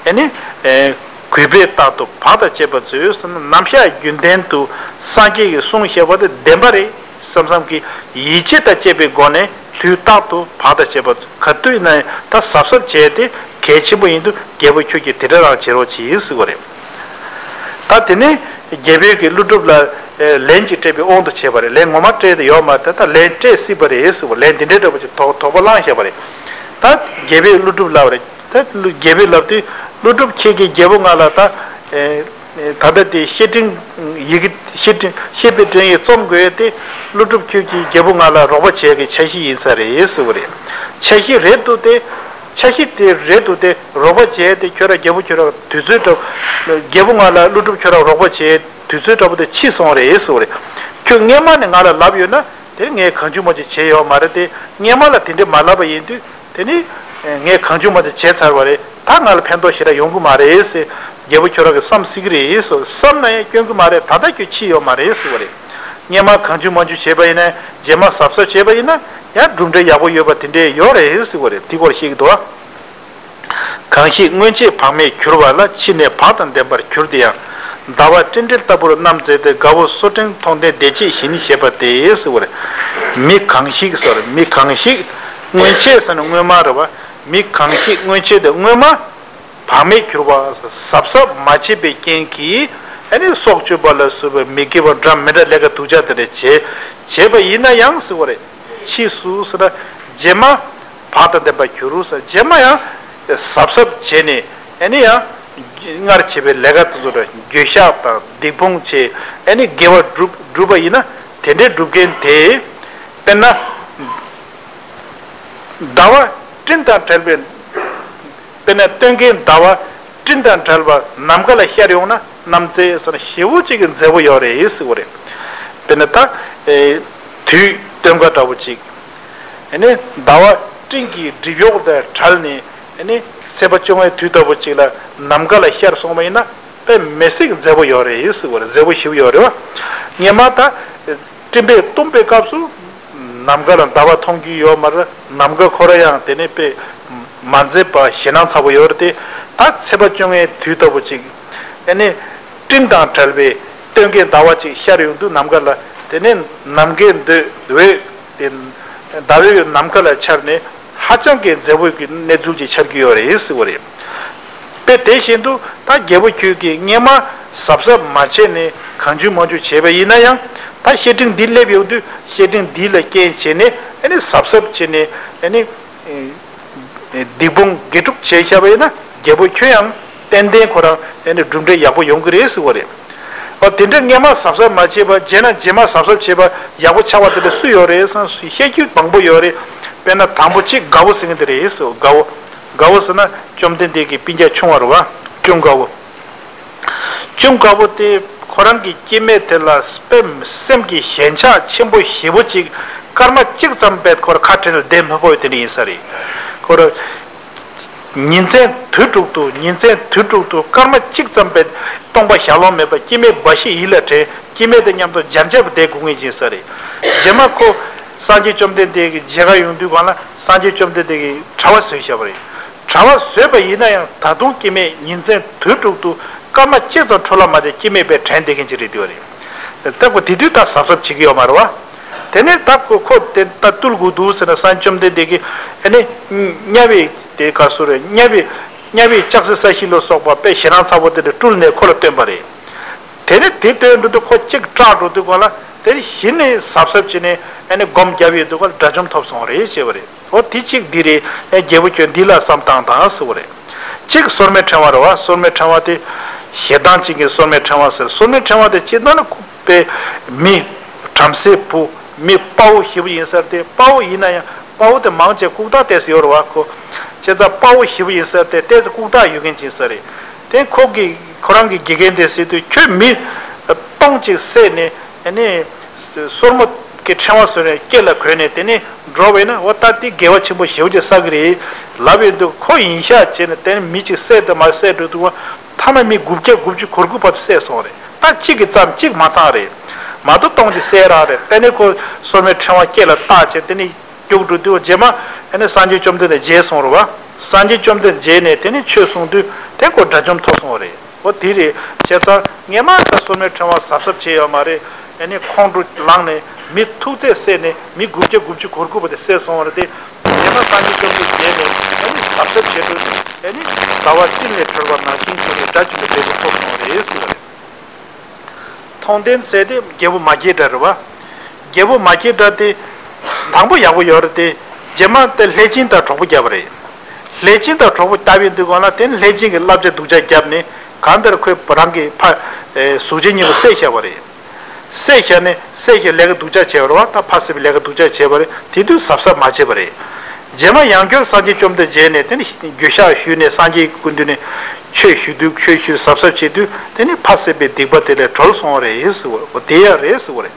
ཨེ་ནི། ཨེ། གུས་པས་རྟག་ཏུ་བག་དང་བཅས་པ་མཛོད་ཟེར་ན། ནམ་ཞག་རྒྱུན་ལྡན་དུ་སངས་རྒྱས་ཀྱི་གསུང་བཤད་པ་དེ་བདེན་པ་རེད་བསམ་བསམ་གྱི་ཡིད་ཆེས་དང་བཅས་པའི་སྒོ་ནས་དུས་རྟག་ཏུ་བག་དང་བཅས་པ། ག་དུས་ཡིན་ན་ཡང་ད་གཟབ་གཟབ་བྱས་ཏེ་གལ་ཆེན་པོ་ཡིན་དུས་རྒྱལ་པོ་ཁྱོད་ཀྱིས་དེ་འདྲ་རང་བྱེད་རོགས་གྱིས་ཟེར་བ་རེད། ད་དེ་ནས་རྒྱལ་པོས་ཀྱི་ཀླུ་སྒྲུབ་ལ་ལན་ཅིག་སྤྲད་པའི་དབང་དུ་བྱས་པ་རེད། ལན་ངོ་མ་སྤྲད་དེ་ཡོད་མ་རེད། ད་ལན་སྤྲད་སྲིད་པ་རེད་ཟེར་བ། ལན་འདི་འདྲའི་འདྲ་པོ་ཅིག་དོགས་དོགས་པ་བསླངས་བཞག་པ་རེད། ད་རྒྱལ་པོས་ཀླུ་སྒྲུབ་ལབ་པ་རེད། ད་རྒྱལ་པོས་ལབ་དུས་ཀླུ་སྒྲུབ་ཁྱེད་ཀྱིས་རྒྱལ་པོ་ང་ལ་ད། ཨེ། ད་ལྟ་དེ་བཤེས་སྤྲིང་ཡི་གེ། བཤེས་སྤྲིང་། བཤེས་པའི་སྤྲིང་ཡིག་རྩོམ་དགོས་ཏེ། ཀླུ་སྒྲུབ་ཁྱོད་ཀྱིས་རྒྱལ་པོ་ང་ལ་རོགས་པ་བྱེད་ཀྱི་འཆར་གཞི་ཡིན་ས་རེད་ཟེར་བ་རེད། འཆར་གཞི་རེད་འདུག་སྟེ། འཆར་གཞི་དེ་རེད་འདུག་སྟེ། རོགས་པ་བྱས་ཏེ་ཁྱོད་རང་རྒྱལ་པོ་ཁྱོད་རང་དུས་ཚོད་འདྲ། རྒྱལ་པོ་ང་ལ་ཀླུ་སྒྲུབ་ཁྱོད་རང་རོགས་པ་བྱས་དུས་ཚོད་འདྲ་པོ་དེ་ཕྱིས་སོང་རེད་ཟེར་བ་རེད། ཁྱོད་སྔས་མ་ནས་ང་ལ་ལབ་ཡོད་ན་དེ་ངས་གང་བྱུང་མང་བྱུང་བྱས་ཡོད་མ་རེད་དེ། སྔས་མ་ལ་དེ་འདྲས་མ་ལབ་པ་ཡིན་དུས། དེ་ནི་ངས་གང་བྱུང་མང་བྱུང་བྱས་ཚར་བ་རེད། ད་ང་ལ་ཕན་ཐོགས་ཞེ་དྲག་ཡོང་གི་མ་རེད་ཟེར། རྒྱལ་པོ་ཁྱོད་རང་གིས་བསམ་སྲིད་ཀྱི་རེད་ཟེར། བསམ་ན་ཡང་སྐྱོན་གྱི་མ་རེད། ད་ལྟ་ཁྱོད་ཕྱིས་ཡོད་མ་རེད་ཟེར་བ་རེད། སྔས་མ་གང་བྱུང་མང་བྱུང་བྱས་པ་ཡིན་ན། རྗེས་མ་གཟབ་གཟབ་བྱས་པ་ཡིན་ན་ཡང་གྲུབ་འབྲས་ཡག་པོ་ཡོད་པ་དེ་འདྲས་ཡོད་རེད་ཟེར་བ་རེད། དེ་སྐོར་བཤད་ཀྱི་འདུག་ཨ། གང་ཞིག་སྔོན་ཆད་བག་མེད་གྱུར་པ་ལ། ཕྱིས་ནས་བག་དང་ལྡན་པར་གྱུར་ཏེ་ཡང་། ཟླ་བ་སྤྲིན་བྲལ་ལྟ་བུར་རྣམ་མཛེས་ཏེ། དགའ་བོ་སོར་ཕྲེང་མཐོང་ལྡན་བདེ་སྐྱིད་བཞིན་ཞེས་པ་སྟེ་ཟེར་བ་རེད། མི་གང་ཞིག་ཟེར། མི་གང་ཞིག་སྔོན་ཆད་ཟེར་ན་སྔོན་མ་རེད་བ། མི་གང་ཞིག་སྔོན་ཆད་དེ་སྔོན་མ་བག་མེད་གྱུར་པ། གཟབ་གཟབ་མ་བྱས་པའི་རྐྱེན་གྱིས་ཨ་ནི་སྲོག་གཅོད་པ་ལ་སོགས་པའི་མི་དགེ་བ་འདྲ་མི་འདྲ་ལས་ཀ་སྡུག་ཅག་དེ་འདྲ་བྱས་བྱས་པ་ཡིན་ན་ཡང་ཟེར་བ་རེད། ཕྱིས་སུ་ཟེར་ན་རྗེས་མ་བག་དང་ལྡན་པར་གྱུར་ཟེར། རྗེས་མ་ཡང་གཟབ་གཟབ་བྱས་ནས་ཨ་ནི་ཡང་སྔར་བྱས་པའི་ལས་ཀ་དེ་ཚོ་ལ་འགྱོད་བཤགས་དང་སྡིག་སྤོང་བྱས། ཨ་ནི་དགེ་བ་བསྒྲུབ་བསྒྲུབ་པ་ཡིན་ན་དེ་འདྲའི་སྒྲུབ་མཁན་དེ། དཔེར་ན། ཟླ་བ་སྤྲིན་དང་བྲལ་བའི། དཔེར་ན་སྟོན་ཀའི་ཟླ་བ་སྤྲིན་དང་བྲལ་བ་ནམ་མཁའ་ལ་ཤར་ཡོང་ན་རྣམ་མཛེས་ཟེར་ན་ཞེ་པོ་ཅིག་གི་མཛེས་པོ་ཡོད་རེད་ཟེར་བ་རེད། དཔེར་ན་ད། ཨེ། དུས་སྟོན་ཁ་འདྲ་པོ་ཅིག་ཨེ་ནི་ཟླ་བ་སྤྲིན་གྱི་སྒྲིབ་གཡོགས་དང་བྲལ་ནས་ཨེ་ནི་ཚེས་པ་བཅོ་ལྔའི་དུས་ལྟ་བུ་ཅིག་ལ་ནམ་མཁའ་ལ་ཤར་སོང་བ་ཡིན་ན་དཔེ་མི་སྲིད་མཛེས་པོ་ཡོད་རེད་ཟེར་བ་རེད། མཛེས་པོ་ཞེ་པོ་ཡོད་རེད་བ། སྔོན་མ་ད། སྤྲིན་པས་བཏུམས་པའི་སྐབས་སུ་ནམ་མཁའ་ལ་ཟླ་བ་མཐོང་རྒྱུ་ཡོད་མ་རེད། ནམ་མཁའ་ཁོ་རང་ཡང་དེ་ནས་དཔེ་མ་མཛེས་པ་ཞེད་སྣང་ཚ་པོ་ཡོད་རེད་དེ། ད་ཚེས་པ་བཅོ་ལྔའི་དུས་ལྟ་བུ་ཅིག་ཨ་ནི་སྤྲིན་དང་བྲལ་བའི་སྟོན་ཀའི་ཟླ་བ་ཅིག་ཤར་ཡོང་དུས་ནམ་མཁའ་ལ། དེ་ནས་ནམ་མཁའི་འོད་དེ་ཟླ་འོད་ནམ་མཁའ་ལ་འཆར་ནས་ཧ་ཅང་གི་མཛེས་པོ་གི་གནས་ཚུལ་ཅིག་འཆར་གྱི་ཡོད་རེད་ཟེར་བ་རེད། དཔེ་དེ་བཞིན་དུ་ད་རྒྱལ་པོ་ཁྱོད་ཀྱིས་སྔོན་མ་གཟབ་གཟབ་མ་བྱས་ནས་གང་བྱུང་མང་བྱུང་བྱས་པ་ཡིན་ན་ཡང་། ད་བཤེས་སྤྲིང་འདི་སླེབས་ཡོང་དུས་བཤེས་སྤྲིང་འདི་ལ་རྐྱེན་བྱས་ནས་ཨ་ནི་གཟབ་གཟབ་བྱས་ནས་ཨ་ནི་སྡིག་སྤོང་དགེ་སྒྲུབ་བྱས་བཞག་པ་ཡིན་ན་རྒྱལ་པོ་ཁྱོད་ཡང་ཏན་ཏན་ཁོ་རང་ཨ་ནི་གྲུབ་འབྲས་ཡག་པོ་ཡོང་གི་རེད་ཟེར་བ་རེད། ཨོ་དེ་འདྲ་སྔོན་མ་གཟབ་གཟབ་མ་བྱས་པ་རྗེས་ན་རྗེས་མ་གཟབ་གཟབ་བྱས་པ་ཡག་པོ་ཆགས་པ་དེ་འདྲ་སུ་ཡོད་རེད་བསམ། བཤད་རྒྱུ་མང་པོ་ཡོད་རེད། དཔེར་ན་དང་པོ་གཅིག་དགའ་བོ་ཟེར་མཁན་དེ་རེད་ཟེར། དགའ་བོ། དགའ་བོ་ཟེར་ན་བཅོམ་ལྡན་འདས་ཀྱི་སྤུན་ཀྱག་ཆུང་བ་རེད་བ། ཅུང་དགའ་བོ། ཅུང་དགའ་བོ་དེ་ཁོ་རང་གི་སྐྱེ་དམན་དེ་ལ་དཔེ་སེམས་ཀྱི་ཞེན་ཆགས་ཆེན་པོ་ཞེ་པོ་ཅིག་སྐར་མ་གཅིག་ཙམ་བས་ཁོ་ར་ཁ་བྲལ་བསྡད་མི་ཕོད་དེ་འདྲ་ཡིན་ས་རེད། ཁོ་ར། ཉིན་མཚན་དུས་དྲུག་ཏུ། ཉིན་མཚན་དུས་དྲུག་ཏུ་སྐར་མ་གཅིག་ཙམ་པའི་སྟོང་པ་ཞལ་ལོང་མེད་པ་སྐྱེ་དམན་འབའ་ཞིག་ཡིད་ལ་དྲན། སྐྱེ་དམན་དང་མཉམ་དུ་མཇལ་མཇལ་བ་བསྡད་དགོས་ངེས་ཡིན་ས་རེད། རྗེས་མ་ཁོ་སངས་རྒྱས་བཅོམ་ལྡན་འདས་ཀྱི་མཇལ་ཁ་ཡོང་དུས་སྒང་ལ་སངས་རྒྱས་བཅོམ་ལྡན་འདས་ཀྱིས་གྲྭ་པ་བཟོས་བཞག་པ་རེད། གྲྭ་པ་བཟོས་པ་ཡིན་ན་ཡང་ད་དུང་སྐྱེ་དམན་ཉིན་མཚན་དུས་དྲུག་ཏུ་སྐར་མ་གཅིག་ཙམ་འཕྲོ་བརླག་མ་བྱས་སྐྱེ་དམན་པའི་དྲན་བསྡད་མཁན་ཅིག་རེད་འདུག་པ་རེད། ད་ཁོ་དེ་དུས་ད་གཟབ་གཟབ་བྱེད་ཀྱི་ཡོད་མ་རེད་བ། དེ་ནས་ད་ཁོ་ཁོ་དེ་ད་བཏུལ་དགོས་འདུག་ཟེར་ན་སངས་རྒྱས་བཅོམ་ལྡན་འདས་ཀྱིས་ཨ་ནི་དམྱལ་བའི་དེ་ག་སུ་རེད། དམྱལ་བའི་དམྱལ་བའི་ལྕགས་སྲེག་ས་གཞི་ལ་སོགས་པ་དཔེ་ཞེད་སྣང་ཚ་པོ་དེ་འདྲ་སྤྲུལ་ནས་ཁོ་ལ་སྟོན་པ་རེད། དེ་ནས་དེ་སྟོན་འགྲོ་དུས་ཁོ་གཅིག་སྐྲག་འགྲོ་དུས་སྒང་ལ་དེ་ནས་གཞི་ནས་གཟབ་གཟབ་བྱས་ནས་ཨ་ནི་སྒོམ་བརྒྱབ་ཡོད་དུས་སྒང་ལ་དགྲ་བཅོམ་ཐོབ་སོང་རེད་ཅེས་པ་རེད། འོ་དེ་གཅིག་འདི་རེད། ཨེ་རྒྱལ་པོ་ཁྱོད་འདི་ལ་བསམ་བཏང་དང་ཟེར་བ་རེད། གཅིག་སོར་མོའི་ཕྲེང་བ་རེད་བ། སོར་མོའི་ཕྲེང་བ་དེ་ཞེ་སྡང་ཅན་གྱི་སོར་མོའི་ཕྲེང་བ་ཟེར། སོར་མོའི་ཕྲེང་བ་དེ་སྤྱིར་བཏང་ན་ཁོ་པའི་མི་བྲམ་ཟེའི་བུ་མི་དཔའ་བོ་ཞེ་པོ་ཡིན་ས་རེད་དེ། དཔའ་བོ་ཡིན་ན་ཡང་དཔའ་བོ་དེ་མང་ཆེ་ལྐུགས་རྟགས་ཏོག་ཙམ་ཡོད་རེད་བ། ཁོ་བྱས་ཙང་དཔའ་བོ་ཞེ་པོ་ཡིན་ས་རེད་དེ། ཏོག་ཙམ་ལྐུགས་རྟགས་ཡོད་མཁན་ཅིག་ཡིན་ས་རེད་དེ། ཁོ་གི་ ཁོ་རང་གི་དགེ་རྒན་དེ་ཟེར་དུས་ཁྱོད་མི་སྟོང་གཅིག་བསད་ནས་ཨ་ནི་སོར་མོ་གི་ཕྲེང་བ་བཟོས་ནས་སྐེ་ལ་གོན་ནས་དེ་ནས་འགྲོ་བས་ན་འོ་ད་དེ་དགེ་བ་ཆེན་པོ་ཞེ་པོ་ཅིག་བསགས་ཀྱི་རེད་ལབ་ཡོང་དུས་ཁོ་ཡིན་ཤག་བྱས་ནས་དེ་ནས་མི་གཅིག་བསད་དང་མ་བསད་འགྲོ་དུས་ཐ་མ་མི་དགུ་བརྒྱ་དགུ་བཅུ་གོ་དགུ་བར་དུ་བསད་སོང་རེད། ད་གཅིག་གིས་བརྩམས་གཅིག་མ་ཚང་རེད། མ་གཏོགས་སྟོང་གཅིག་བསད་རང་རེད། དེ་ནས་ཁོ་སོར་མོའི་ཕྲེང་བ་སྐེ་ལ་བཏགས་བྱས་དེ་ནས་རྒྱུགས་འགྲོ་དུས་རྗེས་མ་ཨ་ནི་སངས་རྒྱས་བཅོམ་ལྡན་འདས་མཇལ་སོང་རེད་བ། སངས་རྒྱས་བཅོམ་ལྡན་འདས་མཇལ་ནས་དེ་ནས་ཆོས་གསུངས་དུས་དེ་ཁོ་དགྲ་བཅོམ་ཐོབ་སོང་བ་རེད། འོ་དེ་རེད། བྱས་ཙང་སྔས་མ་ད་སོར་མོའི་ཕྲེང་བ་གཟབ་གཟབ་བྱས་ཡོད་མ་རེད། ཨ་ནི་ཁོང་ཁྲོ་ལངས་ནས་མི་ཐུག་ཚད་བསད་ནས་མི་དགུ་བརྒྱ་དགུ་བཅུ་གོ་དགུ་བ་དེ་བསད་སོང་བ་རེད་དེ། རྗེས་མ་སངས་རྒྱས་བཅོམ་ལྡན་འདས་མཇལ་ནས་ཨ་ནི་གཟབ་གཟབ་བྱས་དུས་ཨ་ནི་ཟླ་བ་གཅིག་ལས་གྲོལ་བ་ནང་བཞིན་བྱུང་བའི་དགྲ་བཅོམ་པའི་འབྲས་བུ་ཐོབ་སོང་བ་རེད་ཟེར་བ་རེད། མཐོང་ལྡན་ཟེར་དེ་རྒྱལ་པོ་མ་སྐྱེས་དགྲ་རེད་བ། རྒྱལ་པོ་མ་སྐྱེས་དགྲ་དེ་དང་པོ་ཡག་པོ་ཡོད་རེད་དེ། རྗེས་མ་དེ་ལྷས་བྱིན་དང་གྲོགས་པོ་བརྒྱབ་པ་རེད། ལྷས་བྱིན་དང་གྲོགས་པོ་བརྒྱབ་ཡོང་དུས་སྒང་ལ་དེ་ནི་ལྷས་བྱིན་གྱིས་བསླབ་བྱ་སྡུག་ཅག་བརྒྱབ་ནས་གང་ལྟར་ཁོས་རང་གི་ཕ་གཟུགས་ཅན་གཉིས་པོ་བསད་བཞག་པ་རེད། བསད་བཞག་ནས་བསད་བཞག་ལས་ཀ་སྡུག་ཅག་བྱས་པ་རེད་བ། ད་ཕ་བསད་པའི་ལས་ཀ་སྡུག་ཅག་བྱས་པ་རེད། དེ་དུས་གཟབ་གཟབ་མ་བྱས་པ་རེད། རྗེས་མ་ཡང་བསྐྱར་སངས་རྒྱས་བཅོམ་ལྡན་འདས་མཇལ་ནས་དེ་ནི་འགྱོད་བཤགས་ཞུས་ནས་སངས་རྒྱས་སྐུ་མདུན་ནས་ཆོས་ཞུ་དུས་ཆོས་ཞུས་གཟབ་གཟབ་བྱེད་དུས་དེ་ནི་ཕ་བསད་པའི་སྡིག་པ་དེ་ལས་གྲོལ་སོང་བ་རེད་ཟེར་བ་དེ་ཡང་རེད་ཟེར་བ་རེད།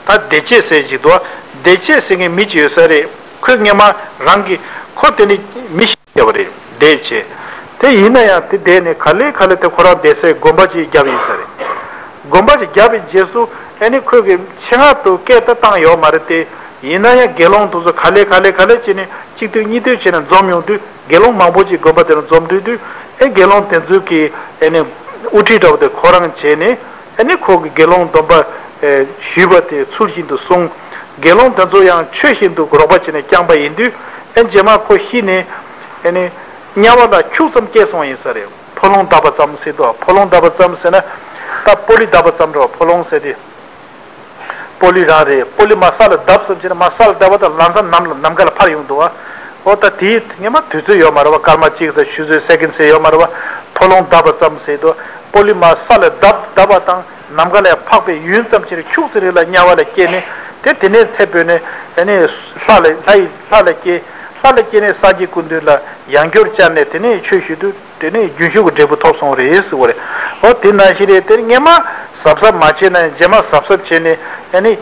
ད་བདེ་བྱེད་ཟེར་ཅིག་འདུག་བདེ་བྱེད་ཟེར་མཁན་མི་ཅིག་ཡོད་ས་རེད། ཁོས་སྔས་མ་རང་གི་ཁོ་དེ་ནི་མི་ཞིག་བསད་པ་རེད་བདེ་བྱེད། དེ་ཡིན་ན་ཡང་དེ་བསྡད་ནས་ག་ལེ་ག་ལེ་དེ་ཁོ་རང་བསྡད་སའི་དགོན་པ་ཅིག་བརྒྱབ་ཡིན་ས་རེད། དགོན་པ་ཅིག་བརྒྱབ་པའི་རྗེས་སུ་ཨ་ནི་ཁོས་གི་ཆེད་མངགས་དུ་སྐད་ད་བཏང་ཡོད་མ་རེད་དེ། ཡིན་ན་ཡང་དགེ་སློང་དེ་ཚོ་ག་ལེ་ག་ལེ་ག་ལེ་བྱས་ནས་གཅིག་སྡོད་གཉིས་སྡོད་བྱས་ནས་འཛོམས་ཡོང་དུས་དགེ་སློང་མང་པོ་ཅིག་དགོན་པ་དེར་འཛོམས་དུས་དུས་ཨེ་དགེ་སློང་དེ་ཚོའི་གི་ཨ་ནི་དབུ་ཁྲིད་འདྲ་བོ་དེ་ཁོ་རང་བྱས་ནས། ཨ་ནི་ཁོ་གི་དགེ་སློང་སྡོམ་པ་ཨེ་ཞུས་པ་དེ་ཚུལ་བཞིན་དུ་སྲུང་། དགེ་སློང་དེ་ཚོ་ཡང་ཆོས་བཞིན་དུ་རོགས་པ་བྱས་ནས་བསྐྱངས་པ་ཡིན་དུས་ཨེ་རྗེས་མ་ཁོ་ཤི་ནས་ཨ་ནི་དམྱལ་བ་ལ་ཁྱུག་ཙམ་སྐྱེས་སོང་ཡིན་ས་རེད། ཕོ་ལོང་བརྡབས་པ་ཙམ་ཟེར་དུས་ཕོ་ལོང་བརྡབས་པ་ཙམ་ཟེར་ན་ད་སྤོ་ལི་བརྡབས་པ་ཙམ་རེད་བ། ཕོ་ལོང་ཟེར་དེ་སྤོ་ལི་རང་རེད། སྤོ་ལི་མར་ས་ལ་བརྡབས་ཙམ་བྱས་ན་མར་ས་ལ་བརྡབས་པ་དང་ལམ་སང་ནམ་ལ་ནམ་མཁའ་ལ་འཕར་ཡོང་འདུག་བ། འོ་ད་དེའི་སྔས་མ་དུས་ཚོད་ཡོད་མ་རེད་བ། སྐར་མ་གཅིག་ཙམ་ཆུ་ཚོད་སེ་ཀན་ཟེར་ཡོད་མ་རེད་བ། ཕོ་ལོང་བརྡབས་པ་ཙམ་ཟེར་དུས་སྤོ་ལི་མར་ས་ལ་བརྡབས་བརྡབས་པ་དང་ནམ་མཁའ་ལ་འཕགས་པའི་ཡུན་ཙམ་ཅིག་ཁྱུག་ཙམ་རིང་ལ་དམྱལ་བ་ལ་སྐྱེས་ནས་དེ་དེ་ནས་ཚེ་འཕོས་ནས་དེ་ནས་ལྷ་ལ་ལྷ་ཡི་ལྷ་ལ་སྐྱེས། ལྷ་ལ་སྐྱེས་ནས་སངས་རྒྱས་སྐུ་མདུན་ལ་ཡང་བསྐྱར་བཅར་ནས་དེ་ནས་ཆོས་ཞུས་དུས་དེ་ནས་རྒྱུན་ཞུགས་ཀྱི་འབྲས་བུ་ཐོབ་སོང་རེད་ཟེར་བ་རེད། འོ་དེ་ནང་བཞིན་རེད། དེ་སྔས་མ་གཟབ་གཟབ་མ་བྱས་ན་ཡང་རྗེས་མ་གཟབ་གཟབ་བྱས་ནས་ཨ་ནི་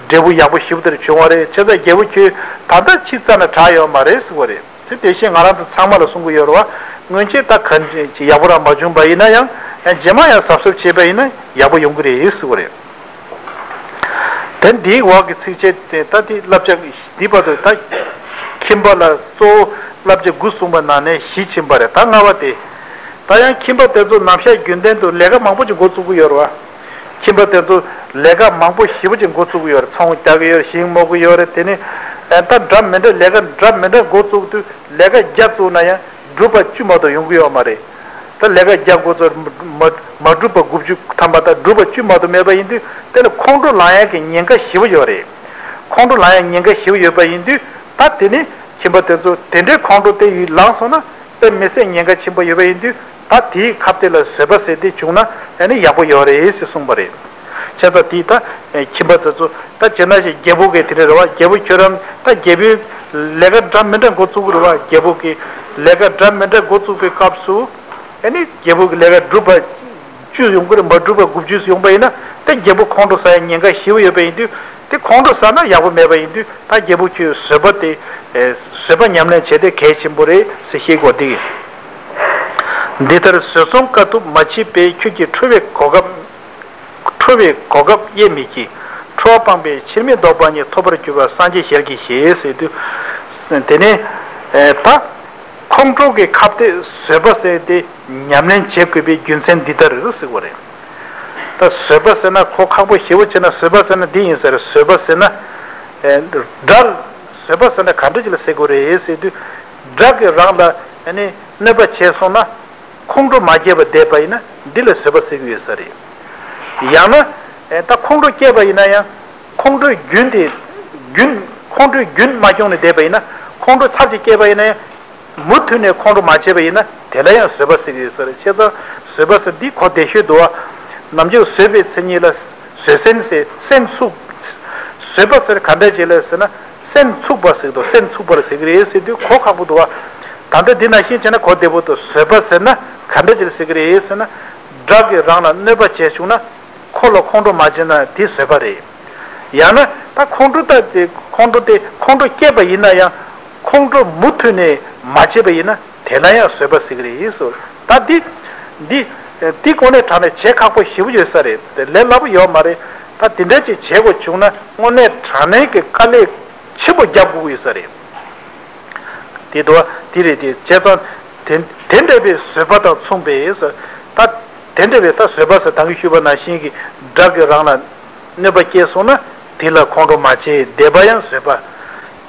འབྲས་བུ་ཡག་པོ་ཞེ་པོ་དེར་བྱུང་བ་རེད། བྱས་ཙང་རྒྱལ་པོ་ཁྱོད་ད་ལྟ་ཕྱི་རྩ་ན་དྲག་ཡོད་མ་རེད་ཟེར་བ་རེད། དེ་དེ་བཞིན་ང་རང་ཚོ་ཚང་མ་ལ་གསུང་གི་ཡོད་རེད་བ། སྔོན་ཆད་ད་གང་ཅི་ཡག་པོ་རང་མ་བྱུང་པ་ཡིན་ན་ཡང་ཡང་རྗེས་མ་ཡང་གཟབ་གཟབ་བྱས་པ་ཡིན་ན་ཡག་པོ་ཡོང་གི་རེད་ཟེར་བ་རེད། དེ་འདིའི་འོག་གི་ཚིགས་བཅད་དེ་ད་འདི་བསླབ་བྱ་འདི་བར་དུ་ད་ཁྱིམ་པ་ལ་གཙོ་བོ་བསླབ་བྱ་དགུ་གསུངས་པ་ནང་ནས་བཞི་ཕྱིན་པ་རེད། ད་ལྔ་པ་དེ། ད་ཡང་ཁྱིམ་པ་དེ་ཚོ་ནམ་ཞག་རྒྱུན་ལྡན་དུ་ལས་ཀ་མང་པོ་ཅིག་འགོ་བཙུགས་ཀྱི་ཡོད་རེད་བ། ཁྱིམ་པ་དེ་ཚོ་ལས་ཀ་མང་པོ་ཞེ་པོ་ཅིག་འགོ་བཙུགས་ཀྱི་ཡོད་རེད། ཚོང་རྒྱག་གི་ཡོད་རེད། ཞིང་རྨོ་གི་ཡོད་རེད། དེ་ནི་ཨ་ད་འདྲ་མི་འདྲ་ལས་ཀ་འདྲ་མི་འདྲ་འགོ་བཙུགས་དུས་ལས་ཀ་བརྒྱ་བཙུགས་ན་ཡང་འགྲུབ་པ་བཅུ་མ་གཏོགས་ཡོང་གི་ཡོད་མ་རེད། ད་ལས་ཀ་བརྒྱ་འགོ་བཙུགས་མ་མ་འགྲུབ་པ་དགུ་བཅུ་ཐམ་པ་དང་འགྲུབ་པ་བཅུ་མ་གཏོགས་མེད་པ་ཡིན་དུས་དེ་ལ་ཁོང་ཁྲོ་ལངས་ཡག་གི་ཉེན་ཁ་ཞེ་པོ་ཡོད་རེད། ཁོང་ཁྲོ་ལངས་ཡག་ཉེན་ཁ་ཞེ་པོ་ཡོད་པ་ཡིན་དུས་ད་དེ་ནི་ཁྱིམ་པ་དེ་ཚོ་དེ་འདྲའི་ཁོང་ཁྲོ་དེ་ཡུལ་ལངས་སོང་ན་དཔེ་མི་སྲིད་ཉེན་ཁ་ཆེན་པོ་ཡོད་པ་ཡིན་དུས་ད་དེའི་ཁ་གཏད་ལ་བཟོད་པ་ཟེར་དེ་བྱུང་ན་ཨ་ནི་ཡག་པོ་ཡོད་རེད་ཟེར་གསུངས་པ་རེད། བྱས་ཙང་དེ་ད་ཁྱིམ་པ་དེ་ཚོ་ད་བྱས་ན་ཞིག་རྒྱལ་པོ་གི་དེ་འདྲ་རེད་བ། རྒྱལ་པོ་ཁྱོད་རང་ད་རྒྱལ་པོའི་ལས་ཀ་འདྲ་མི་འདྲ་འགོ་བཙུགས་ཀྱི་རེད་བ། རྒྱལ་པོ་གི་ལས་ཀ་འདྲ་མི་འདྲ་འགོ་བཙུགས་པའི་སྐབས་སུ་ཨ་ནི་རྒྱལ་པོ་གི་ལས་ཀ་འགྲུབ་པ་བཅུ་ཡོང་གི་རེད། མ་འགྲུབ་པ་དགུ་བཅུ་ཡོང་པ་ཡིན་ན་དེ་རྒྱལ་པོ་ཁོང་ཁྲོ་ཟ་ཡ་ཉེན་ཁ་ཞེ་པོ་ཡོད་པ་ཡིན་དུས་དེ་ཁོང་ཁྲོ་ཟ་ན་ཡག་པོ་མེད་པ་ཡིན་དུས་ད་རྒྱལ་པོ་ཁྱོད་བཟོད་པ་དེ་བཟོད་པ་ཉམས་ལེན་བྱས་ཏེ་གལ་ཆེན་པོ་རེད་ཟེར་བཤད་དགོས་འདི་གི། འདི་ལྟར་བཟོད་མཚོམས་དཀའ་ཐུབ་མ་མཆིས་པས་ཁྱོད་ཀྱིས་ཁྲོ་བའི་གོ་སྐབས། ཁྲོ་བའི་གོ་སྐབས་དབྱེ་མི་ཕྱེད། ཁྲོ་བ་སྤངས་པས་ཕྱིར་མི་ལྡོག་པ་ཉིད་ཐོབ་པར་གྱུར་པ་སངས་རྒྱས་ཞལ་གྱིས་བཞེས་ཟེར་དུས། དེ་ནས་ད་ཁོང་ཁྲོ་གི་ཁ་གཏད་བཟོད་པ་ཟེར་དེ་ཉམས་ལེན་བྱེད་དགོས་པའི་རྒྱུ་མཚན་འདི་ལྟར་རེད་ཟེར་བ་རེད། ད་བཟོད་པ་ཟེར་ན་ཁོ་ཁག་པོ་ཞེ་པོ་བྱས་ན་བཟོད་པ་ཟེར་ན་འདི་ཡིན་ཟེར་རེད། བཟོད་པ་ཟེར་ན་དགྲ་བཟོད་པ་ཟེར་ན་ག་འདྲ་ཅིག་ལ་ཟེར་དགོས་རེད་ཟེར་དུས་དགྲ་གིས་རང་ལ་གནོད་པ་བྱས་སོང་ན། ཁོང་ཁྲོ་མ་སྐྱེས་པར་བསྡད་པ་ཡིན་ན་འདི་ལ་བཟོད་པ་ཟེར་གྱི་ཡོད་ས་རེད། ཡང་ན་ད་ཁོང་ཁྲོ་སྐྱེས་པ་ཡིན་ན་ཡང་ཁོང་ཁྲོའི་རྒྱུན་དེ་རྒྱུན་ཁོང་ཁྲོའི་རྒྱུན་མ་སྐྱོང་ནས་བསྡད་པ་ཡིན་ན་ཁོང་ཁྲོ་ཚར་གཅིག་སྐྱེས་པ་ཡིན་ན་ཡང་མུ་མཐུད་ནས་ཁོང་ཁྲོ་མ་བྱས་པ་ཡིན་ན་དེ་ལ་ཡང་བཟོད་པ་ཟེར་གྱི་ཡོད་ས་རེད། བྱས་ཙང་བཟོད་པ་ཟེར་འདི་གོ་བདེ་ཤོས་འདུག་བ། ནམ་རྒྱུན་བཟོད་པའི་མཚན་ཉིད་ལ་བཟོད་སེམས་ཟེར་སེམས་ཚུགས། བཟོད་པ་ཟེར་ག་འདྲ་ཅིག་ལ་ཟེར་ན། སེམས་ཚུགས་པ་ཟེར་དུས་སེམས་ཚུགས་པར་ཟེར་གི་རེད་ཟེར་དུས་གོ་ཁག་པོ་འདུག་བ། ད་ལྟ་འདི་ནང་བཞིན་བྱས་ན་གོ་བདེ་པོ་འདུག་བཟོད་པ་ཟེར་ན་ག་འདྲ་ཅིག་ཟེར་གི་རེད་ཟེར་ན། དགྲ་གིས་རང་ལ་གནོད་པ་བྱས་བྱུང་ན། ཁོ་ལ་ཁོང་ཁྲོ་མ་བྱས་ན་དེ་བཟོད་པ་རེད། ཡང་ན་ད་ཁོང་ཁྲོ་ལྟ་དེ་ཁོང་ཁྲོ་དེ་ཁོང་ཁྲོ་སྐྱེས་པ་ཡིན་ན་ཡང་། ཁོང་ཁྲོ་མུ་མཐུད་ནས་མ་བྱས་པ་ཡིན་ན་དེ་ལ་ཡང་བཟོད་པ་ཟེར་གི་རེད་ཟེར། ད་འདི་འདི་འདི་དངོས་གནས་དྲང་གནས་བྱེད་ཁག་པོ་ཞེ་པོ་ཡོད་ས་རེད། དེ་ལས་སླ་པོ་ཡོད་མ་རེད། ད་དེ་འདྲ་ཅིག་བྱེད་དགོས་བྱུང་ན་དངོས་གནས་དྲང་གནས་ཀྱི་དཀའ་ལས་ཆེན་པོ་རྒྱབ་དགོས་ཀྱི་ཡོད་ས་རེད། དེ་འདུག་བ། དེ་རེད། དེ་བྱས་ཙང་དེ་དེ་འདྲ་བའི་བཟོད་པ་དང་མཚུངས་པའི་ཟེར། ད་དེ་འདྲ་བའི་ད་བཟོད་པ་ཟེར་ད་གིན་ཞུས་པ་ནང་བཞིན་གྱི་དགྲ་གིས་རང་ལ་གནོད་པ་སྐྱེལ་སོང་ན་དེ་ལ་ཁོང་ཁྲོ་མ་བྱེད་བསྡད་པ་ཡང་བཟོད་པ།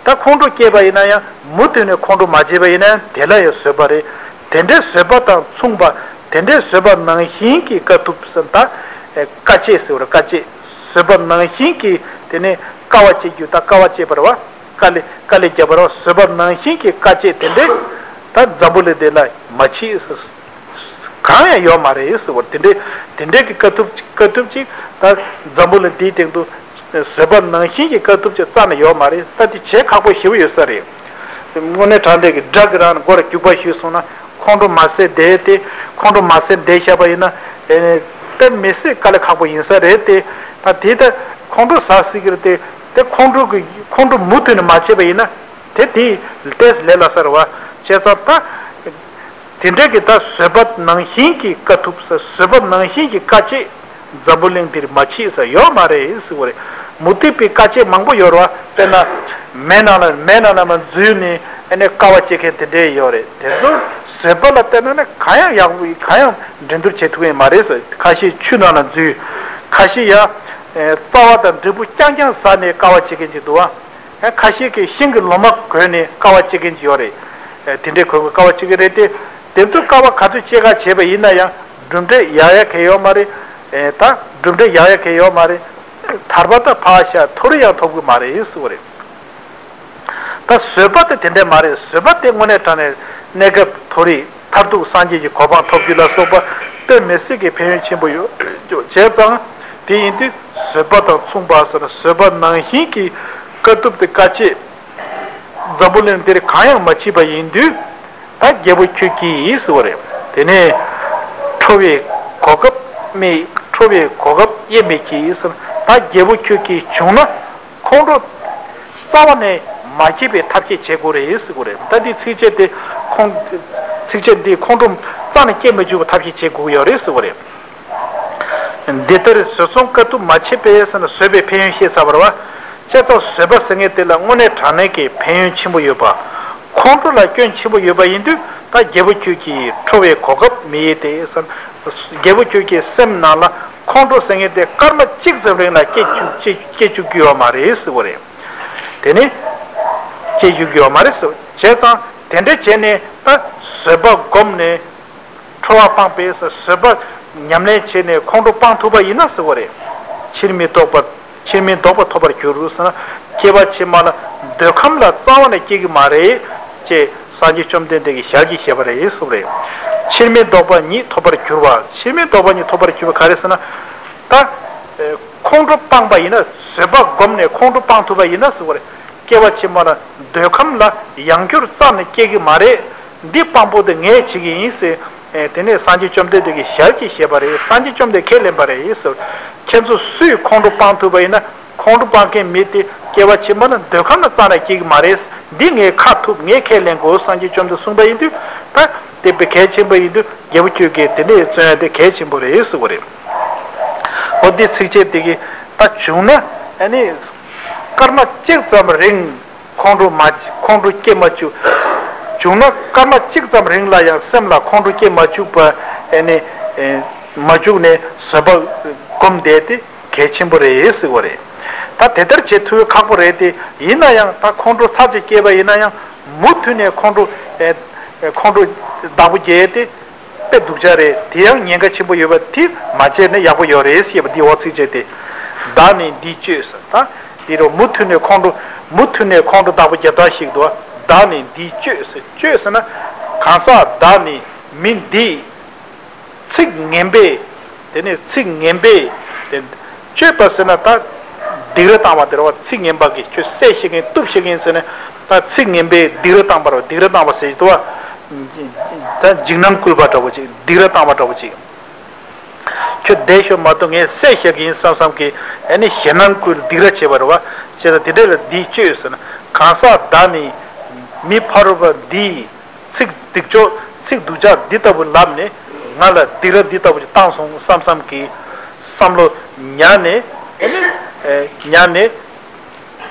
ད་ཁོང་ཁྲོ་སྐྱེས་པ་ཡིན་ན་ཡང་མུ་མཐུད་ནས་ཁོང་ཁྲོ་མ་བྱེད་པ་ཡིན་ན་ཡང་དེ་ལ་ཡང་བཟོད་པ་རེད། དེ་འདྲའི་བཟོད་པ་དང་མཚུངས་པ། དེ་འདྲའི་བཟོད་པ་ནང་བཞིན་གྱི་དཀའ་ཐུབ་ཟེར། ད་དཀའ་སྤྱད་ཟེར་བ་རེད། དཀའ་སྤྱད། བཟོད་པ་ནང་བཞིན་གྱི་དེ་ནས་དཀའ་བ་སྤྱད་རྒྱུ་ད་དཀའ་བ་སྤྱད་པ་རེད་བ། དཀའ་ལས་དཀའ་ལས་བརྒྱབ་པ་རེད་བ། བཟོད་པ་ནང་བཞིན་གྱི་དཀའ་སྤྱད་དེ་འདྲས་ད་འཛམ་བུ་གླིང་འདི་ལ་མ་མཆིས་ཟེར། གང་ཡང་ཡོད་མ་རེད་ཟེར་བ། དེ་འདྲས་དེ་འདྲས་ཀྱི་དཀའ་ཐུབ་དཀའ་ཐུབ་ཅིག་ད་འཛམ་བུ་གླིང་འདིའི་སྟེང་དུ་བཟོད་པ་ནང་བཞིན་གྱི་དཀའ་ཐུབ་ཅིག་རྩ་ནས་ཡོད་མ་རེད། ད་དེ་བྱེད་ཁག་པོ་ཞེ་པོ་ཡོད་ས་རེད། དངོས་གནས་དྲང་གནས་ཀྱི་དགྲ་གིས་རང་མགོ་ལ་རྒྱུག་པ་གཞུས་སོང་ན་ཁོང་ཁྲོ་མ་ཟ་བསྡད་དེ། ཁོང་ཁྲོ་མ་ཟ་བསྡད་བཞག་པ་ཡིན་ན་ཨེ་ནས་དཔེ་མི་སྲིད་དཀའ་ལས་ཁག་པོ་ཡིན་ས་རེད་དེ། ད་དེ་ད་ཁོང་ཁྲོ་ཟ་སྲིད་ཀྱི་རེད་དེ། དེ་ཁོང་ཁྲོ་གི་ཁོང་ཁྲོ་མུ་མཐུད་ནས་མ་བྱས་པ་ཡིན་ན་དེ་དེ་ཏོག་ཙམ་ལས་སླ་ས་རེད་བ། བྱས་ཙང་ད། དེ་འདྲའི་གི་ད་བཟོད་པ་ནང་བཞིན་གྱི་དཀའ་ཐུབ་ཟེར། བཟོད་པ་ནང་བཞིན་གྱི་དཀའ་སྤྱད་འཛམ་བུ་གླིང་འདིར་མ་མཆིས་ཟེར་ཡོད་མ་རེད་ཟེར་བ་རེད། མུ་སྟེགས་པའི་དཀའ་སྤྱད་མང་པོ་ཡོད་རེད་བ། དཔེར་ན། མེ་ནང་ལ་མེ་ནང་ལ་མར་འཛུལ་ནས་ཨ་ནི་དཀའ་བ་སྤྱད་མཁན་དེ་འདྲའི་ཡོད་རེད། དེ་ཚོ་བཟོད་པ་ལ་བལྟས་ན་ནི་གང་ཡང་ཡག་པོ་གང་ཡང་འགྲན་བསྡུར་བྱེད་ཐུབ་ཀྱི་མ་རེད་ཟེར། ཁ་ཤས་ཆུ་ནང་ལ་འཛུལ། ཁ་ཤས་ཡང་། རྩ་བ་དང་འབྲས་བུ་རྐྱང་རྐྱང་ཟ་ནས་དཀའ་བ་སྤྱད་མཁན་ཅིག་འདུག་བ། ཁ་ཤས་ཀྱིས་ཤིང་གི་ལོ་མ་གོན་ནས་དཀའ་བ་སྤྱད་མཁན་ཅིག་ཡོད་རེད། དེ་འདྲའི་གོན་དཀའ་བ་སྤྱད་ཀྱི་རེད་དེ། དེ་ཚོ་དཀའ་བ་ག་ཚོད་སྤྱད་ག་བྱས་པ་ཡིན་ན་ཡང་གྲུབ་འབྲས་ཡག་ཡག་གང་ཡོད་མ་རེད། ད་གྲུབ་འབྲས་ཡག་ཡག་གང་ཡོད་མ་རེད། ཐར་པ་ད་ཕར་བཞག་མཐོ་རིས་ཡང་ཐོབ་ཀྱི་མ་རེད་ཟེར་བ་རེད། ད་བཟོད་པ་དེ་དེ་འདྲ་མ་རེད། བཟོད་པ་དེ་དངོས་གནས་དྲང་གནས་གནས་སྐབས་མཐོ་རིས་མཐར་ཐུག་སངས་རྒྱས་ཀྱི་གོ་འཕང་ཐོབ་རྒྱུ་ལ་སོགས་པ་དཔེ་མི་སྲིད་ཀྱི་ཕན་ཡོན་ཆེན་པོ་ཡོད། བྱས་ཙང་དེ་ཡིན་དུས་བཟོད་པ་དང་མཚུངས་པ་ཟེར་ན་བཟོད་པ་ནང་བཞིན་གྱི་དཀའ་ཐུབ་དེ་དཀའ་སྤྱད། འཛམ་བུ་གླིང་འདིར་གང་ཡང་མ་མཆིས་པ་ཡིན་དུས། ད་རྒྱལ་པོ་ཁྱོད་ཀྱིས་ཟེར་བ་རེད། དེ་ནས་ཁྲོ་བའི་གོ་སྐབས་མེད། ཁྲོ་བའི་གོ་སྐབས་དབྱེ་མེད་ཀྱིས་ཟེར། ད་རྒྱལ་པོ་ཁྱོད་ཀྱིས་བྱུང་ན་ཁོང་ཁྲོ་རྩ་བ་ནས་མ་སྐྱེས་པའི་ཐབས་ཤེས་བྱེད་དགོས་རེད་ཟེར་བ་རེད། ད་འདི་ཚིགས་བཅད་དེ་ཁོང་། ཚིགས་བཅད་འདིས་ཁོང་ཁྲོ་རྩ་ནས་སྐྱེ་མི་འཇུག་པའི་ཐབས་ཤེས་བྱེད་དགོས་ཀྱི་ཡོད་རེད་ཟེར་བ་རེད། འདི་ལྟར་བཟོད་མཚུངས་དཀའ་ཐུབ་མ་མཆིས་པས་ཟེར་ན་བཟོད་པའི་ཕན་ཡོན་བཤད་ཚར་བ་རེད་བ། བྱས་ཙང་བཟོད་པ་ཟེར་མཁན་དེ་ལ་དངོས་གནས་དྲང་གནས་ཀྱི་ཕན་ཡོན་ཆེན་པོ་ཡོད་པ། ཁོང་ཁྲོ་ལ་སྐྱོན་ཆེན་པོ་ཡོད་པ་ཡིན་དུས་ད་རྒྱལ་པོ་ཁྱོད་ཀྱིས་ཁྲོ་བའི་གོ་སྐབས་མི་དབྱེ་སྟེ་ཟེར། རྒྱལ་པོ་ཁྱོད་ཀྱི་སེམས་ནང་ལ་ཁོང་ཁྲོ་ཟེར་མཁན་དེ་སྐར་མ་གཅིག་ཙམ་རིང་ལ་སྐྱེ་བཅུག་སྐྱེ་སྐྱེ་བཅུག་རྒྱུ་ཡོད་མ་རེད་ཟེར་བ་རེད། དེ་ནི་སྐྱེ་བཅུག་རྒྱུ་ཡོད་མ་རེད་ཟེར། བྱས་ཙང་དེ་འདྲ་བྱས་ནས་ད་བཟོད་པ་བསྒོམས་ནས། ཁྲོ་བ་སྤངས་པས་ཟེར། བཟོད་པ་ཉམས་ལེན་བྱས་ནས་ཁོང་ཁྲོ་སྤང་ཐུབ་པ་ཡིན་ན་ཟེར་བ་རེད། ཕྱིར་མི་ལྡོག་པ། ཕྱིར་མི་ལྡོག་པ་ཐོབ་པར་འགྱུར་ཟེར་ན། སྐྱེ་བ་ཕྱི་མ་ལ་འདོད་ཁམས་ལ་རྩ་བ་ནས་སྐྱེ་གི་མ་རེད། ཅེས་སངས་རྒྱས་བཅོམ་ལྡན་འདས་ཀྱིས་ཞལ་གྱིས་བཞེས་པ་རེད་ཟེར་བ་རེད། ཕྱིར་མི་ལྡོག་པ་ཉིད་ཐོབ་པར་འགྱུར་བ། ཕྱིར་མི་ལྡོག་པ་ཉིད་ཐོབ་པར་འགྱུར་བ་ག་རེ་ཟེར་ན། ད། ཁོང་ཁྲོ་སྤངས་པ་ཡིན་ན། བཟོད་པ་བསྒོམས་ནས་ཁོང་ཁྲོ་སྤང་ཐུབ་པ་ཡིན་ན་ཟེར་བ་རེད། སྐྱེ་བ་ཕྱི་མ་ལ་འདོད་ཁམས་ལ་ཡང་བསྐྱར་རྩ་ནས་སྐྱེ་གི་མ་རེད། འདི་དཔང་པོ་དེ་ངས་བྱེད་ཀྱི་ཡིན་ཟེར། ཨེ། དེ་ནས་སངས་རྒྱས་བཅོམ་ལྡན་འདས་ཀྱིས་ཞལ་གྱིས་བཞེས་པ་རེད། སངས་རྒྱས་བཅོམ་ལྡན་ཁས་ལེན་པ་རེད་ཟེར། ཁྱེད་ཚོ་སུས་ཁོང་ཁྲོ་སྤང་ཐུབ་པ་ཡིན་ན། ཁོང་ཁྲོ་སྤང་མཁན་མི་དེ་སྐྱེ་བ་ཕྱི་མ་ལ་འདོད་ཁམས་ལ་རྩ་ནས་སྐྱེ་གི་མ་རེད། འདི་ངས་ཁ་ཐུབ། ངས་ཁས་ལེན་དགོས། སངས་རྒྱས་བཅོམ་ལྡན་གསུངས་པ་ཡིན་དུས། ད་དེ་དཔེ་གལ་ཆེན་པོ་ཡིན་དུས། རྒྱལ་པོ་ཁྱོད་ཀྱིས་དེ་འདྲའི་བརྩོན་ཡ་དེ་གལ་ཆེན་པོ་རེད་ཟེར་བ་རེད། འོ་འདི་ཚིགས་བཅད་དེ་གི་ད་བྱུང་ན་ཨ་ནི་སྐར་མ་གཅིག་ཙམ་རིང་ཁོང་ཁྲོ་མ་ཁོང་ཁྲོ་སྐྱེ་མ་བཅུག། བྱུང་ན་སྐར་མ་གཅིག་ཙམ་རིང་ལ་ཡང་སེམས་ལ་ཁོང་ཁྲོ་སྐྱེ་མ་བཅུག་པ་ཨ་ནི་མ་བཅུག་ནས་བཟོད་པ་བསྒོམ་བསྡད་དེ་གལ་ཆེན་པོ་རེད་ཟེར་བ་རེད། ད་དེ་ལྟར་བྱེད་ཐུབ་ཁག་པོ་རེད་དེ། ཡིན་ན་ཡང་ད་ཁོང་ཁྲོ་ཚར་གཅིག་སྐྱེས་པ་ཡིན་ན་ཡང་མུ་མཐུད་ནས་ཁོང་ཁྲོ་ཁོང་ཁྲོ་བདག་པོ་རྒྱག་ཡས་དེ། དཔེ་སྡུག་ཅག་རེད། དེ་ཡང་ཉེན་ཁ་ཆེན་པོ་ཡོད་པ་དེ་མ་བྱས་ན་ཡག་པོ་ཡོད་རེད་ཞེས་པ་འདི་འོག་ཚིགས་བཅད་དེ། བདག་ནི་འདིས་གཅོད་ཟེར། ད་འདི་རུ་མུ་མཐུད་ནས་ཁོང་ཁྲོ་མུ་མཐུད་ནས་ཁོང་ཁྲོ་བདག་པོ་རྒྱག་སྟངས་ཤིག་འདུག། བདག་ནི་འདིས་གཅོད་ཟེར། གཅོད་ཟེར་ན་གང་ཟག་བདག་ནི་མི་འདིས་ཚིག་ངན་པས། དེ་ནས་ཚིག་ངན་པས་དེ། གཅོད་པ་ཟེར་ན་ད་སྡིགས་ར་བཏང་བ་དེ་རེད་བ། ཚིག་ངན་པ་གིས་ཁྱོད་བསད་ཤེས་མཁན་གཏུབ་ཤེས་མཁན་ཟེར་ནས། ད་ཚིག་ངན་པས་སྡིགས་ར་བཏང་བ་རེད་བ། སྡིགས་ར་བཏང་བ་ཟེར་གྱི་འདུག་བ། ད་འཇིགས་སྣང་བསྐུལ་བ་འདྲ་བོ་ཅིག། སྡིགས་ར་བཏང་བ་འདྲ་བོ་ཅིག། ཁྱོད་བསྡད་ཤོག་མ་གཏོགས་ངས་བསད་བཞག་གི་ཡིན་བསམ་བསམ་གི་ཨ་ནི་ཞེད་སྣང་སྐུལ་སྡིགས་ར་བྱེད་པ་རེད་བ། བྱས་ཙང་དེ་འདྲ་ལ་འདིས་བཅོས་ཟེར་ན། གང་ཟག་བདག་ནི་མི་ཕ་རོལ་པ་འདིས་ཚིག་སྡིག་ཅོག་ཚིག་སྡུག་ཅག་འདི་ལྟ་བུ་ལབ་ནས་ང་ལ་སྡིགས་ར་འདི་ལྟ་བུ་ཞིག་བཏང་སོང་བསམ་བསམ་གི་བསམ་བློ་ཉར་ནས་ཨ་ནི་ཨེ་ཉར་ནས་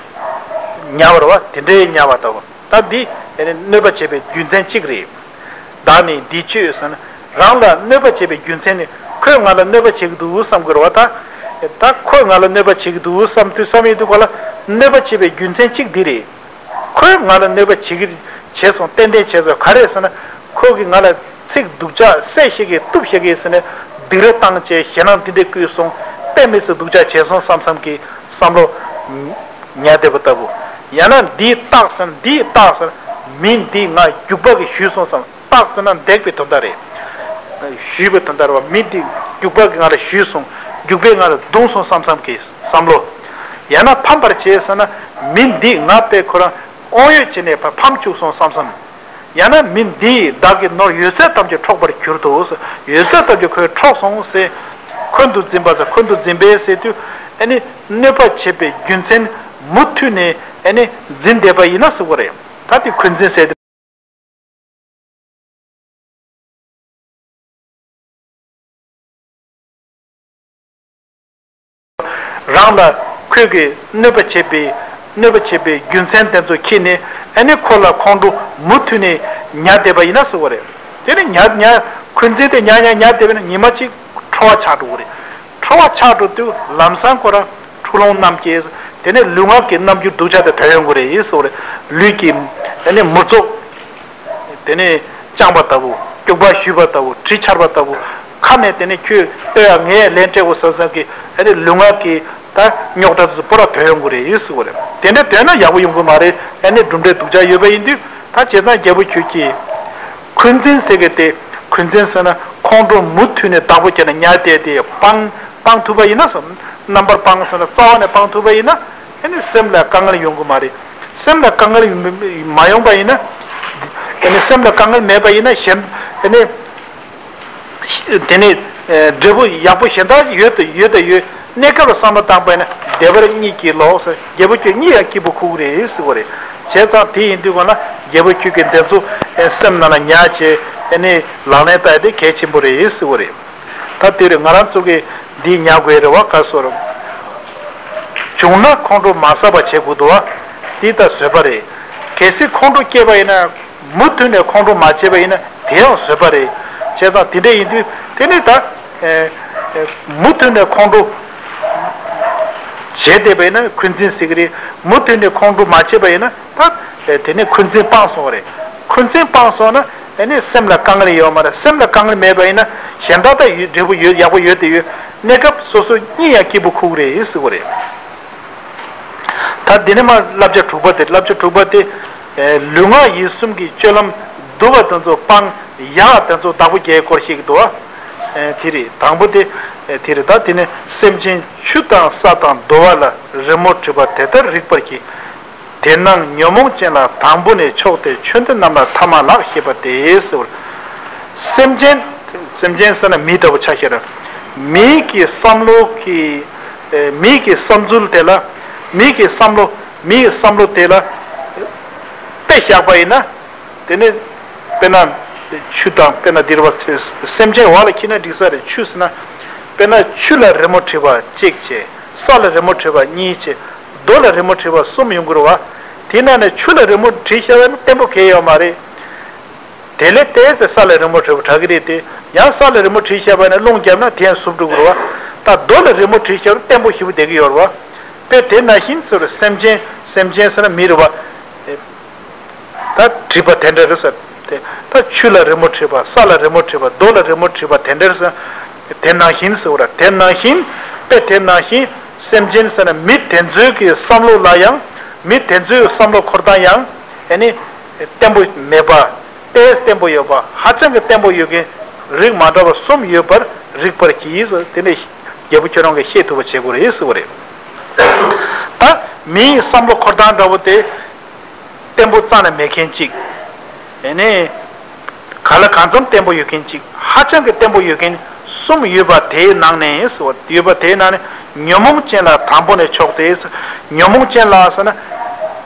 ཉར་བ་རེད་བ། དེ་འདྲའི་ཉར་བ་ལྟ་བུ། ད་འདི་ཨ་ནི་གནོད་པ་བྱེད་པའི་རྒྱུ་མཚན་གཅིག་རེད། བདག་ནི་འདིས་བཅོས་ཟེར་ན། རང་ལ་གནོད་པ་བྱེད་པའི་རྒྱུ་མཚན་ནི། ཁོས་ང་ལ་གནོད་པ་བྱེད་ཀྱི་འདུག་བསམ་དགོས་རེད་བ། ད་ད་ཁོས་ང་ལ་གནོད་པ་བྱེད་ཀྱི་འདུག་བསམ་དུས་བསམ་ཡོད་དུས་ག་ལ་གནོད་པ་བྱེད་པའི་རྒྱུ་མཚན་གཅིག་འདི་རེད། ཁོས་ང་ལ་གནོད་པ་བྱེད་ཀྱི་བྱས་སོང་། ཏན་ཏན་བྱས་སོང་། ག་རེ་ཟེར་ན། ཁོ་གིས་ང་ལ་ཚིག་སྡུག་ཅག་བསད་ཤེས་ཀྱི་གཏུབ་ཤེས་ཀྱི་ཟེར་ནས་སྡིགས་ར་བཏང་བྱས་ཞེད་སྣང་འདི་འདྲ་བསྐུལ་སོང་། དཔེ་མི་སྲིད་སྡུག་ཅག་བྱས་སོང་བསམ་བསམ་གྱི་བསམ་བློ་ཉར་བསྡད་པ་ལྟ་བུ། ཡང་ན་འདིས་བརྟགས་ཟེར་ན། འདིས་བརྟགས་ཟེར་ན། མི་འདིས་ང་རྒྱུག་པ་གིས་གཞུས་སོང་བསམ། བརྟགས་ཟེར་ན་འདེགས་པའི་དོན་དག་རེད། གཞུས་པའི་དོན་དག་རེད་བ། མི་འདིས་རྒྱུག་པ་གིས་ང་ལ་གཞུས་སོང་། རྒྱུག་པས་ང་ལ་བརྡུངས་སོང་བསམ་བསམ་གྱི་བསམ་བློ། ཡང་ན་ཕམ་པར་བྱས་ཟེར་ན། མི་འདིས་ང་དཔེ་ཁོ་རང་དབང་ཡོད་བྱས་ནས་ཕ་ཕམ་བཅུག་སོང་བསམ་བསམ། ཡང་ན་མི་འདིས་བདག་གི་ནོར་ཡོད་ཚད་ཐམས་ཅད་འཕྲོག་པར་གྱུར་ཏོ། ཡོད་ཚད་ཐམས་ཅད་ཁོས་འཕྲོག་སོང་ཟེར། འཁོན་དུ་འཛིན་པ་ཟེར། འཁོན་དུ་འཛིན་པས་ཟེར་དུས་ཨ་ནི་གནོད་པ་བྱེད་པའི་རྒྱུ་མཚན་མུ་མཐུད་ནས་ཨ་ནི་འཛིན་བསྡད་པ་ཡིན་ན་ཟེར་བ་རེད། ད་དེ་འཁོན་འཛིན་ཟེར་དུས། རང་ལ་ཁོས་ཀྱིས་གནོད་པ་བྱེད་པའི་གནོད་པ་བྱེད་པའི་རྒྱུ་མཚན་དེ་ཚོ་ཁྱེར་ནས་ཨ་ནི་ཁོ་ལ་ཁོང་ཁྲོ་མུ་མཐུད་ནས་ཉར་བསྡད་པ་ཡིན་ན་ཟེར་བ་རེད། དེ་ནི་ཉར་ཉར་འཁོན་འཛིན་དེ་ཉར་ཉར་ཉར་བསྡད་པ་ཡིན་ན་ཉི་མ་གཅིག་ཁྲོ་བ་ཆགས་འགྲོ་གི་རེད། ཁྲོ་བ་ཆགས་འགྲོ་དུས་ལམ་སང་ཁོ་རང་འཁྲུག་ལོང་རྣམས་སྐྱེས། དེ་ནས་ལུས་ངག་གི་རྣམ་འགྱུར་སྡུག་ཅག་དེ་ཐོན་ཡོང་གི་རེད་ཟེར་བ་རེད། ལུས་ཀྱི་ཨ་ནི་མུར་ཙོག་དེ་ནས་བཅངས་པ་ལྟ་བུ། སྐྱུག་པ་གཞུས་པ་ལྟ་བུ། གྲི་འཕྱར་བ་ལྟ་བུ། ཁ་ནས་དེ་ནས་ཁྱོད་ལྟོས་ཡ། ངས་ལན་སྤྲད་དགོས་བསམ་བསམ་གྱི་ཨ་ནི་ལུས་ངག་གི་ད་རྙོག་དྲ་དེ་ཚོ་པོ་ར་ཐོན་ཡོང་གི་རེད་ཟེར་བ་རེད། དེ་འདྲ་ཐོན་ན་ཡག་པོ་ཡོང་གི་མ་རེད། ཨ་ནི་གྲུབ་འབྲས་སྡུག་ཅག་ཡོད་པ་ཡིན་དུས། ད་བྱས་ཙང་རྒྱལ་པོ་ཁྱོད་ཀྱིས་འཁོན་འཛིན་ཟེར་གི་དེ། འཁོན་འཛིན་ཟེར་ན་ཁོང་ཁྲོ་མུ་མཐུད་ནས་བདག་པོ་བྱས་ནས་ཉར་བསྡད་དེ་སྤང་སྤང་ཐུབ་པ་ཡིན་ན་ཟེར། རྣམ་པར་སྤང་ཟེར་ན་རྩ་བ་ནས་སྤང་ཐུབ་པ་ཡིན་ན། ཨ་ནི་སེམས་ལ་དཀའ་ངལ་ཡོང་གི་མ་རེད། སེམས་ལ་དཀའ་ངལ་མ་ཡོང་པ་ཡིན་ན། ཨ་ནི་སེམས་ལ་དཀའ་ངལ་མེད་པ་ཡིན་ན་གཞན་ཨ་ནི་དེ་ནི་འབྲས་བུ་ཡག་པོ་གཞན་དག་ཡོད་དུ་ཡོད་དུ་ཡོད། གནས་སྐབས་ལ་བསམ་བློ་བཏང་པ་ཡིན་ན་བདེ་བར་གཉིད་ཀྱིས་ལོག་ཟེར། རྒྱལ་པོ་ཁྱོད་གཉིད་ཡང་སྐྱིད་པོ་ཁུག་རེད་ཟེར་བ་རེད། བྱས་ཙང་དེ་ཡིན་དུས་ག་ན་རྒྱལ་པོ་ཁྱོད་ཀྱིས་འདི་ཚོ་སེམས་ནང་ལ་ཉར་བྱས་ཨ་ནི་ལག་ལེན་བསྟར་ཡ་དེ་གལ་ཆེན་པོ་རེད་ཟེར་བ་རེད། ད་དེ་རེད། ང་རང་ཚོ་གིས་འདི་ཉར་དགོས་རེད་བ། ག་སོ་རུ། བྱུང་ན་ཁོང་ཁྲོ་མ་ཟ་བ་བྱེད་དགོས་འདུག་བ། འདི་ད་བཟོད་པ་རེད། གལ་སྲིད་ཁོང་ཁྲོ་སྐྱེས་པ་ཡིན་ན། མུ་མཐུད་ནས་ཁོང་ཁྲོ་མ་བྱས་པ་ཡིན་ན་དེ་ཡང་བཟོད་པ་རེད། བྱས་ཙང་དེ་འདྲ་ཡིན་དུས་དེ་ནི་ད་ཨེ་ཨེ་མུ་མཐུད་ནས་ཁོང་ཁྲོ་བྱས་བསྡད་པ་ཡིན་ན་འཁོན་འཛིན་ཟེར་གི་རེད། མུ་མཐུད་ནས་ཁོང་ཁྲོ་མ་བྱས་པ་ཡིན་ན་ད་ཨེ་དེ་ནི་འཁོན་འཛིན་སྤངས་སོང་བ་རེད། འཁོན་འཛིན་སྤངས་སོང་ན་ཨེ་ནི་སེམས་ལ་དཀའ་ངལ་ཡོད་མ་རེད། སེམས་ལ་དཀའ་ངལ་མེད་པ་ཡིན་ན་གཞན་དག་ད་ཡོད་འབྲས་བུ་ཡོད་ཡག་པོ་ཡོད་དེ་ཡོད། གནས་སྐབས་སོ་སོ་གཉིད་ཡང་སྐྱིད་པོ་ཁུག་རེད་ཟེར་བ་རེད། ད་འདི་ནས་མར་བསླབ་བྱ་དྲུག་པ་དེ། བསླབ་བྱ་དྲུག་པ་དེ། ཨེ་ལུས་ངག་ཡིད་གསུམ་གྱི་སྤྱོད་ལམ་དུ་བ་དེ་ཚོ་སྤང་ཡག་དེ་ཚོ་བདག་པོ་རྒྱག་སྐོར་ཞིག་འདུག་ཨ། ཨེ་དེ་རེད། དང་པོ་དེ། ཨེ་དེ་རེད། ད་དེ་ནས་སེམས་ཅན་ཆུ་དང་ས་དང་རྡོ་བ་ལ་རི་མོ་བྲིས་པ་དེ་ལྟར་རིག་པར་གྱིས། དེ་རྣམས་ཉོན་མོངས་ཅན་ལ་དང་པོ་ནས་ཕྱོགས་ཏེ་ཆོས་འདི་རྣམས་ལ་ཐ་མ་ལགས་ཞེས་པ་སྟེ་ཟེར་བ། སེམས་ཅན། སེམས་ཅན་ཟེར་ན་མི་འདྲ་བོ་ཆ་ཤས་རེད། མི་གི་བསམ་བློ་གི། ཨེ་མི་གི་བསམ་ཚུལ་དེ་ལ། མི་གི་བསམ་བློ། མི་ཡི་བསམ་བློ་དེ་ལ་དཔེ་བཞག་པ་ཡིན་ན། དེ་ནི་དཔེར་ན་ཆུ་དང་། དཔེར་ན་འདིར་བ་སེམས་ཅན་བ་ལ་ཁྱེར་ན་འགྲིག་ས་རེད། ཆུ་ཟེར་ན་དཔེར་ན་ཆུ་ལ་རི་མོ་བྲིས་པ་གཅིག་བྱས། ས་ལ་རི་མོ་བྲིས་པ་གཉིས་བྱས། རྡོ་ལ་རི་མོ་བྲིས་པ་གསུམ་ཡོང་གི་རེད་བ། དེ་ནང་ནས་ཆུ་ལ་རི་མོ་བྲིས་བཞག་པ་ནི་བརྟན་པོ་གང་ཡང་ཡོད་མ་རེད། དེ་ལས་ཏོག་ཙམ་ས་ལ་རི་མོ་བྲིས་པ་དྲག་གི་རེད་དེ། ཡང་ས་ལ་རི་མོ་བྲིས་བཞག་པ་ནི་རླུང་བརྒྱབ་ན་དེ་ཡང་ཟུག་འགྲོ་གི་རེད་བ། ད་རྡོ་ལ་རི་མོ་བྲིས་བཞག་པ་ནི་བརྟན་པོ་ཞེ་པོ་བསྡད་ཀྱི་ཡོད་རེད་བ། དཔེ་དེ་ནང་བཞིན་ཟེར་བ་རེད། སེམས་ཅན། སེམས་ཅན་ཟེར་ན་མི་རེད་བ། ད་བྲིས་པ་དེ་འདྲ་རེད་ཟེར་ཏེ། ད་ཆུ་ལ་རི་མོ་བྲིས་པ། ས་ལ་རི་མོ་བྲིས་པ། རྡོ་ལ་རི་མོ་བྲིས་པ་དེ་འདྲ་རེད་ཟེར། དེ་ནང་བཞིན་ཟེར་བ་རེད། དེ་ནང་བཞིན། དཔེ་དེ་ནང་བཞིན་སེམས་ཅན་ཟེར་ན་མི་དེ་ཚོའི་གི་བསམ་བློ་ལ་ཡང་། མི་དེ་ཚོའི་བསམ་བློ་འཁོར་སྟངས་ཡང་ཨ་ནི་བརྟན་པོ་མེད་པ། ཏོག་ཙམ་བརྟན་པོ་ཡོད་པ། ཧ་ཅང་གི་བརྟན་པོ་ཡོད་མཁན་རིགས་མ་འདྲ་བ་གསུམ་ཡོད་པར་རིག་པར་གྱིས་ཟེར། དེ་ནས་རྒྱལ་པོ་ཁྱོད་རང་གིས་ཤེས་ཐུབ་པ་བྱེད་དགོས་རེད་ཟེར་བ་རེད། ད་མིའི་བསམ་བློ་འཁོར་སྟངས་འདྲ་བོ་དེ། བརྟན་པོ་རྩ་ནས་མེད་མཁན་གཅིག་ཨེ་ནས། ག་ལ་གང་འཚམ་བརྟན་པོ་ཡོད་མཁན་གཅིག་ཧ་ཅང་གི་བརྟན་པོ་ཡོད་མཁན། གསུམ་ཡོད་པ་དེའི་ནང་ནས་ཟེར་བ་ཡོད་པ་དེའི་ནང་ནས་ཉོན་མོངས་ཅན་ལ་དང་པོ་ནས་ཕྱོགས་ཏེ། ཉོན་མོངས་ཅན་ལ་ཟེར་ན།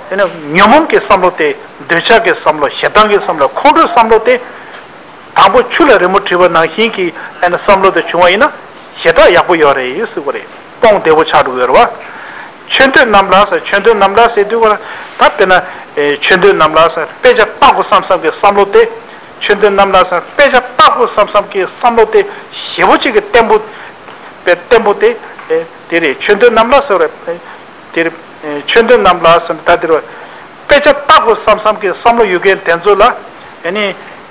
དེ་ནི་ཉོན་མོངས་ཀྱི་བསམ་བློ་དེ། འདོད་ཆགས་ཀྱི་བསམ་བློ། ཞེ་སྡང་གི་བསམ་བློ། ཁོང་ཁྲོའི་བསམ་བློ་དེ། དང་པོ་ཆུ་ལ་རི་མོ་བྲིས་པ་ནང་བཞིན་གྱི་ཨ་ནི་བསམ་བློ་དེ་བྱུང་བ་ཡིན་ན་ཞེ་དྲག་ཡག་པོ་ཡོད་རེད་ཟེར་བ་རེད། སྤོང་བདེ་པོ་ཆགས་འགྲོ་གི་ཡོད་རེད་བ། ཆོས་འདོད་རྣམས་ལ་ཟེར། ཆོས་འདོད་རྣམས་ལ་ཟེར་དུས་ཀ་ད་དཔེར་ན། ཨེ་ཆོས་འདོད་རྣམས་ལ་ཟེར། དཔེ་ཆ་ལྟ་དགོས་བསམ་བསམ་གྱི་བསམ་བློ་དེ། ཆོས་འདོད་རྣམས་ལ་ཟེར། དཔེ་ཆ་ལྟ་དགོས་བསམ་བསམ་གྱི་བསམ་བློ་དེ་ཞེ་པོ་ཅིག་གི་བརྟན་པོ། དཔེ་བརྟན་པོ་དེ། ཨེ་དེ་རེད། ཆོས་འདོད་རྣམས་ལ་ཟེར་བ་རེད། དེར། ཆོས་འདོད་རྣམས་ལ་ཟེར་ད་དེར། དཔེ་ཆ་ལྟ་དགོས་བསམ་བསམ་གྱི་བསམ་བློ་ཡོད་མཁན་དེ་ཚོ་ལ། ཨ་ནི།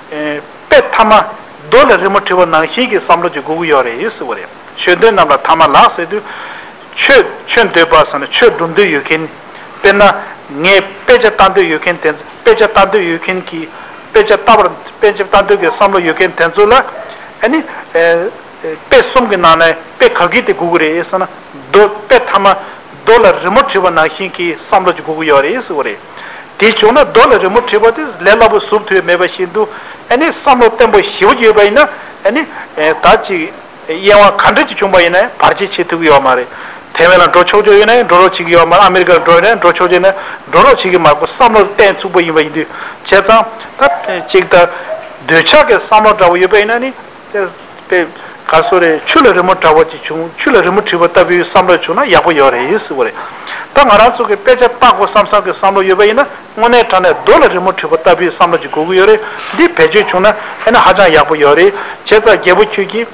དཔེ་ཐ་མ་རྡོ་ལ་རི་མོ་བྲིས་པ་ནང་བཞིན་གྱི་བསམ་བློ་ཅིག་དགོས་ཀྱི་ཡོད་རེད་ཟེར་བ་རེད། ཆོས་འདོད་རྣམས་ལ་ཐ་མ་ལ་ཟེར་དུས། ཆོས་ཆོས་འདོད་པ་ཟེར་ན་ཆོས་སྒྲུབ་འདོད་ཡོད་མཁན། དཔེར་ན། ངས་དཔེ་ཆ་ལྟ་འདོད་ཡོད་མཁན་དེ། དཔེ་ཆ་ལྟ་འདོད་ཡོད་མཁན་གྱི། དཔེ་ཆ་ལྟ་བར། དཔེ་ཆ་ལྟ་འདོད་ཀྱི་བསམ་བློ་ཡོད་མཁན་དེ་ཚོ་ལ། ཨ་ནི། དཔེ་གསུམ་གྱི་ནང་ནས་དཔེ་ག་གི་དེ་དགོས་ཀྱི་རེད་ཟེར་ན། རྡོ། དཔེ་ཐ་མ་རྡོ་ལ་རི་མོ་བྲིས་པ་ནང་བཞིན་གྱི་བསམ་བློ་ཅིག་དགོས་ཀྱི་ཡོད་རེད་ཟེར་བ་རེད། དེ་བྱུང་ན་རྡོ་ལ་རི་མོ་བྲིས་པ་དེ་ལས་སླ་པོ་ཟུབ་ཐུབ་ཡ་མེད་པ་བཞིན་དུ། ཨ་ནི་བསམ་བློ་བརྟན་པོ་ཞེ་པོ་ཅིག་ཡོད་པ་ཡིན་ན། ཨ་ནི། ད་ཅིག་གཡེང་བ་ག་འདྲ་ཅིག་བྱུང་པ་ཡིན་ན་བར་ཆད་བྱེད་ཐུབ་ཀྱི་ཡོད་མ་རེད། ཐའེ་ཝན་ལ་འགྲོ་ཆོག་ཆོག་ཡོད་ན་འགྲོ་རོགས་བྱེད་ཀྱི་ཡོད་མ་རེད། ཨ་མི་རི་ཀར་འགྲོ་ཡོད་ན་འགྲོ་ཆོག་ཆོག་ཡོད་ན་འགྲོ་རོགས་བྱེད་ཀྱི་མ་རེད། བསམ་བློ་བརྟན་ཚུགས་པོ་ཡིན་པ་ཡིན་དུས་བྱས་ཙང་ད་ཅིག་ད་འདོད་ཆགས་ཀྱི་བསམ་བློ་འདྲ་བོ་ཡོད་པ་ཡིན་ན་ནི། དཔེ་ག་སོ་རེད། ཆུ་ལ་རི་མོ་འདྲ་བོ་ཅིག་བྱུང་། ཆུ་ལ་རི་མོ་བྲིས་པ་ལྟ་བུའི་བསམ་བློ་བྱུང་ན་ཡག་པོ་ཡོད་རེད་ཟེར་བ་རེད། ད་ང་རང་ཚོ་གི་དཔེ་ཆ་ལྟ་དགོས་བསམ་བསམ་གི་བསམ་བློ་ཡོད་པ་ཡིན་ན་དངོས་གནས་དྲང་གནས་རྡོ་ལ་རི་མོ་བྲིས་པ་ལྟ་བུའི་བསམ་བློ་ཅིག་དགོས་ཀྱི་ཡོད་རེད། འདི་བེད་སྤྱོད་བྱུང་ན་ཨ་ནི་ཧ་ཅང་ཡག་པོ་ཡོད་རེད། བྱས་ཙང་རྒྱལ་པོ་ཁྱོད་ཀྱིས།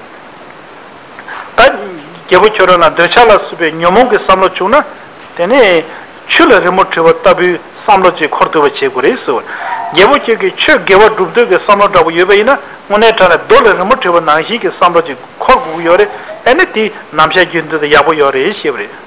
ད་རྒྱལ་པོ་ཁྱོད་རང་ལ་འདོད་ཆགས་ལ་སོགས་པའི་ཉོན་མོངས་ཀྱི་བསམ་བློ་བྱུང་ན། དེ་ནས་ཆུ་ལ་རི་མོ་བྲིས་པ་ལྟ་བུའི་བསམ་བློ་ཅིག་འཁོར་ཐུབ་པ་བྱེད་དགོས་རེད་ཟེར་བ། རྒྱལ་པོ་ཁྱོད་ཀྱིས་ཆོས་དགེ་བ་སྒྲུབ་འདོད་ཀྱི་བསམ་བློ་འདྲ་པོ་ཡོད་པ་ཡིན་ན་དངོས་གནས་དྲང་གནས་རྡོ་ལ་རི་མོ་བྲིས་པ་ནང་བཞིན་གྱི་བསམ་བློ་ཅིག་འཁོར་དགོས་ཀྱི་ཡོད་རེད། ཨ་ནི་དེ་ནམ་ཞག་རྒྱུན་དུ་ཡག་པོ་ཡོད་རེད་ཞེས་པ་རེད།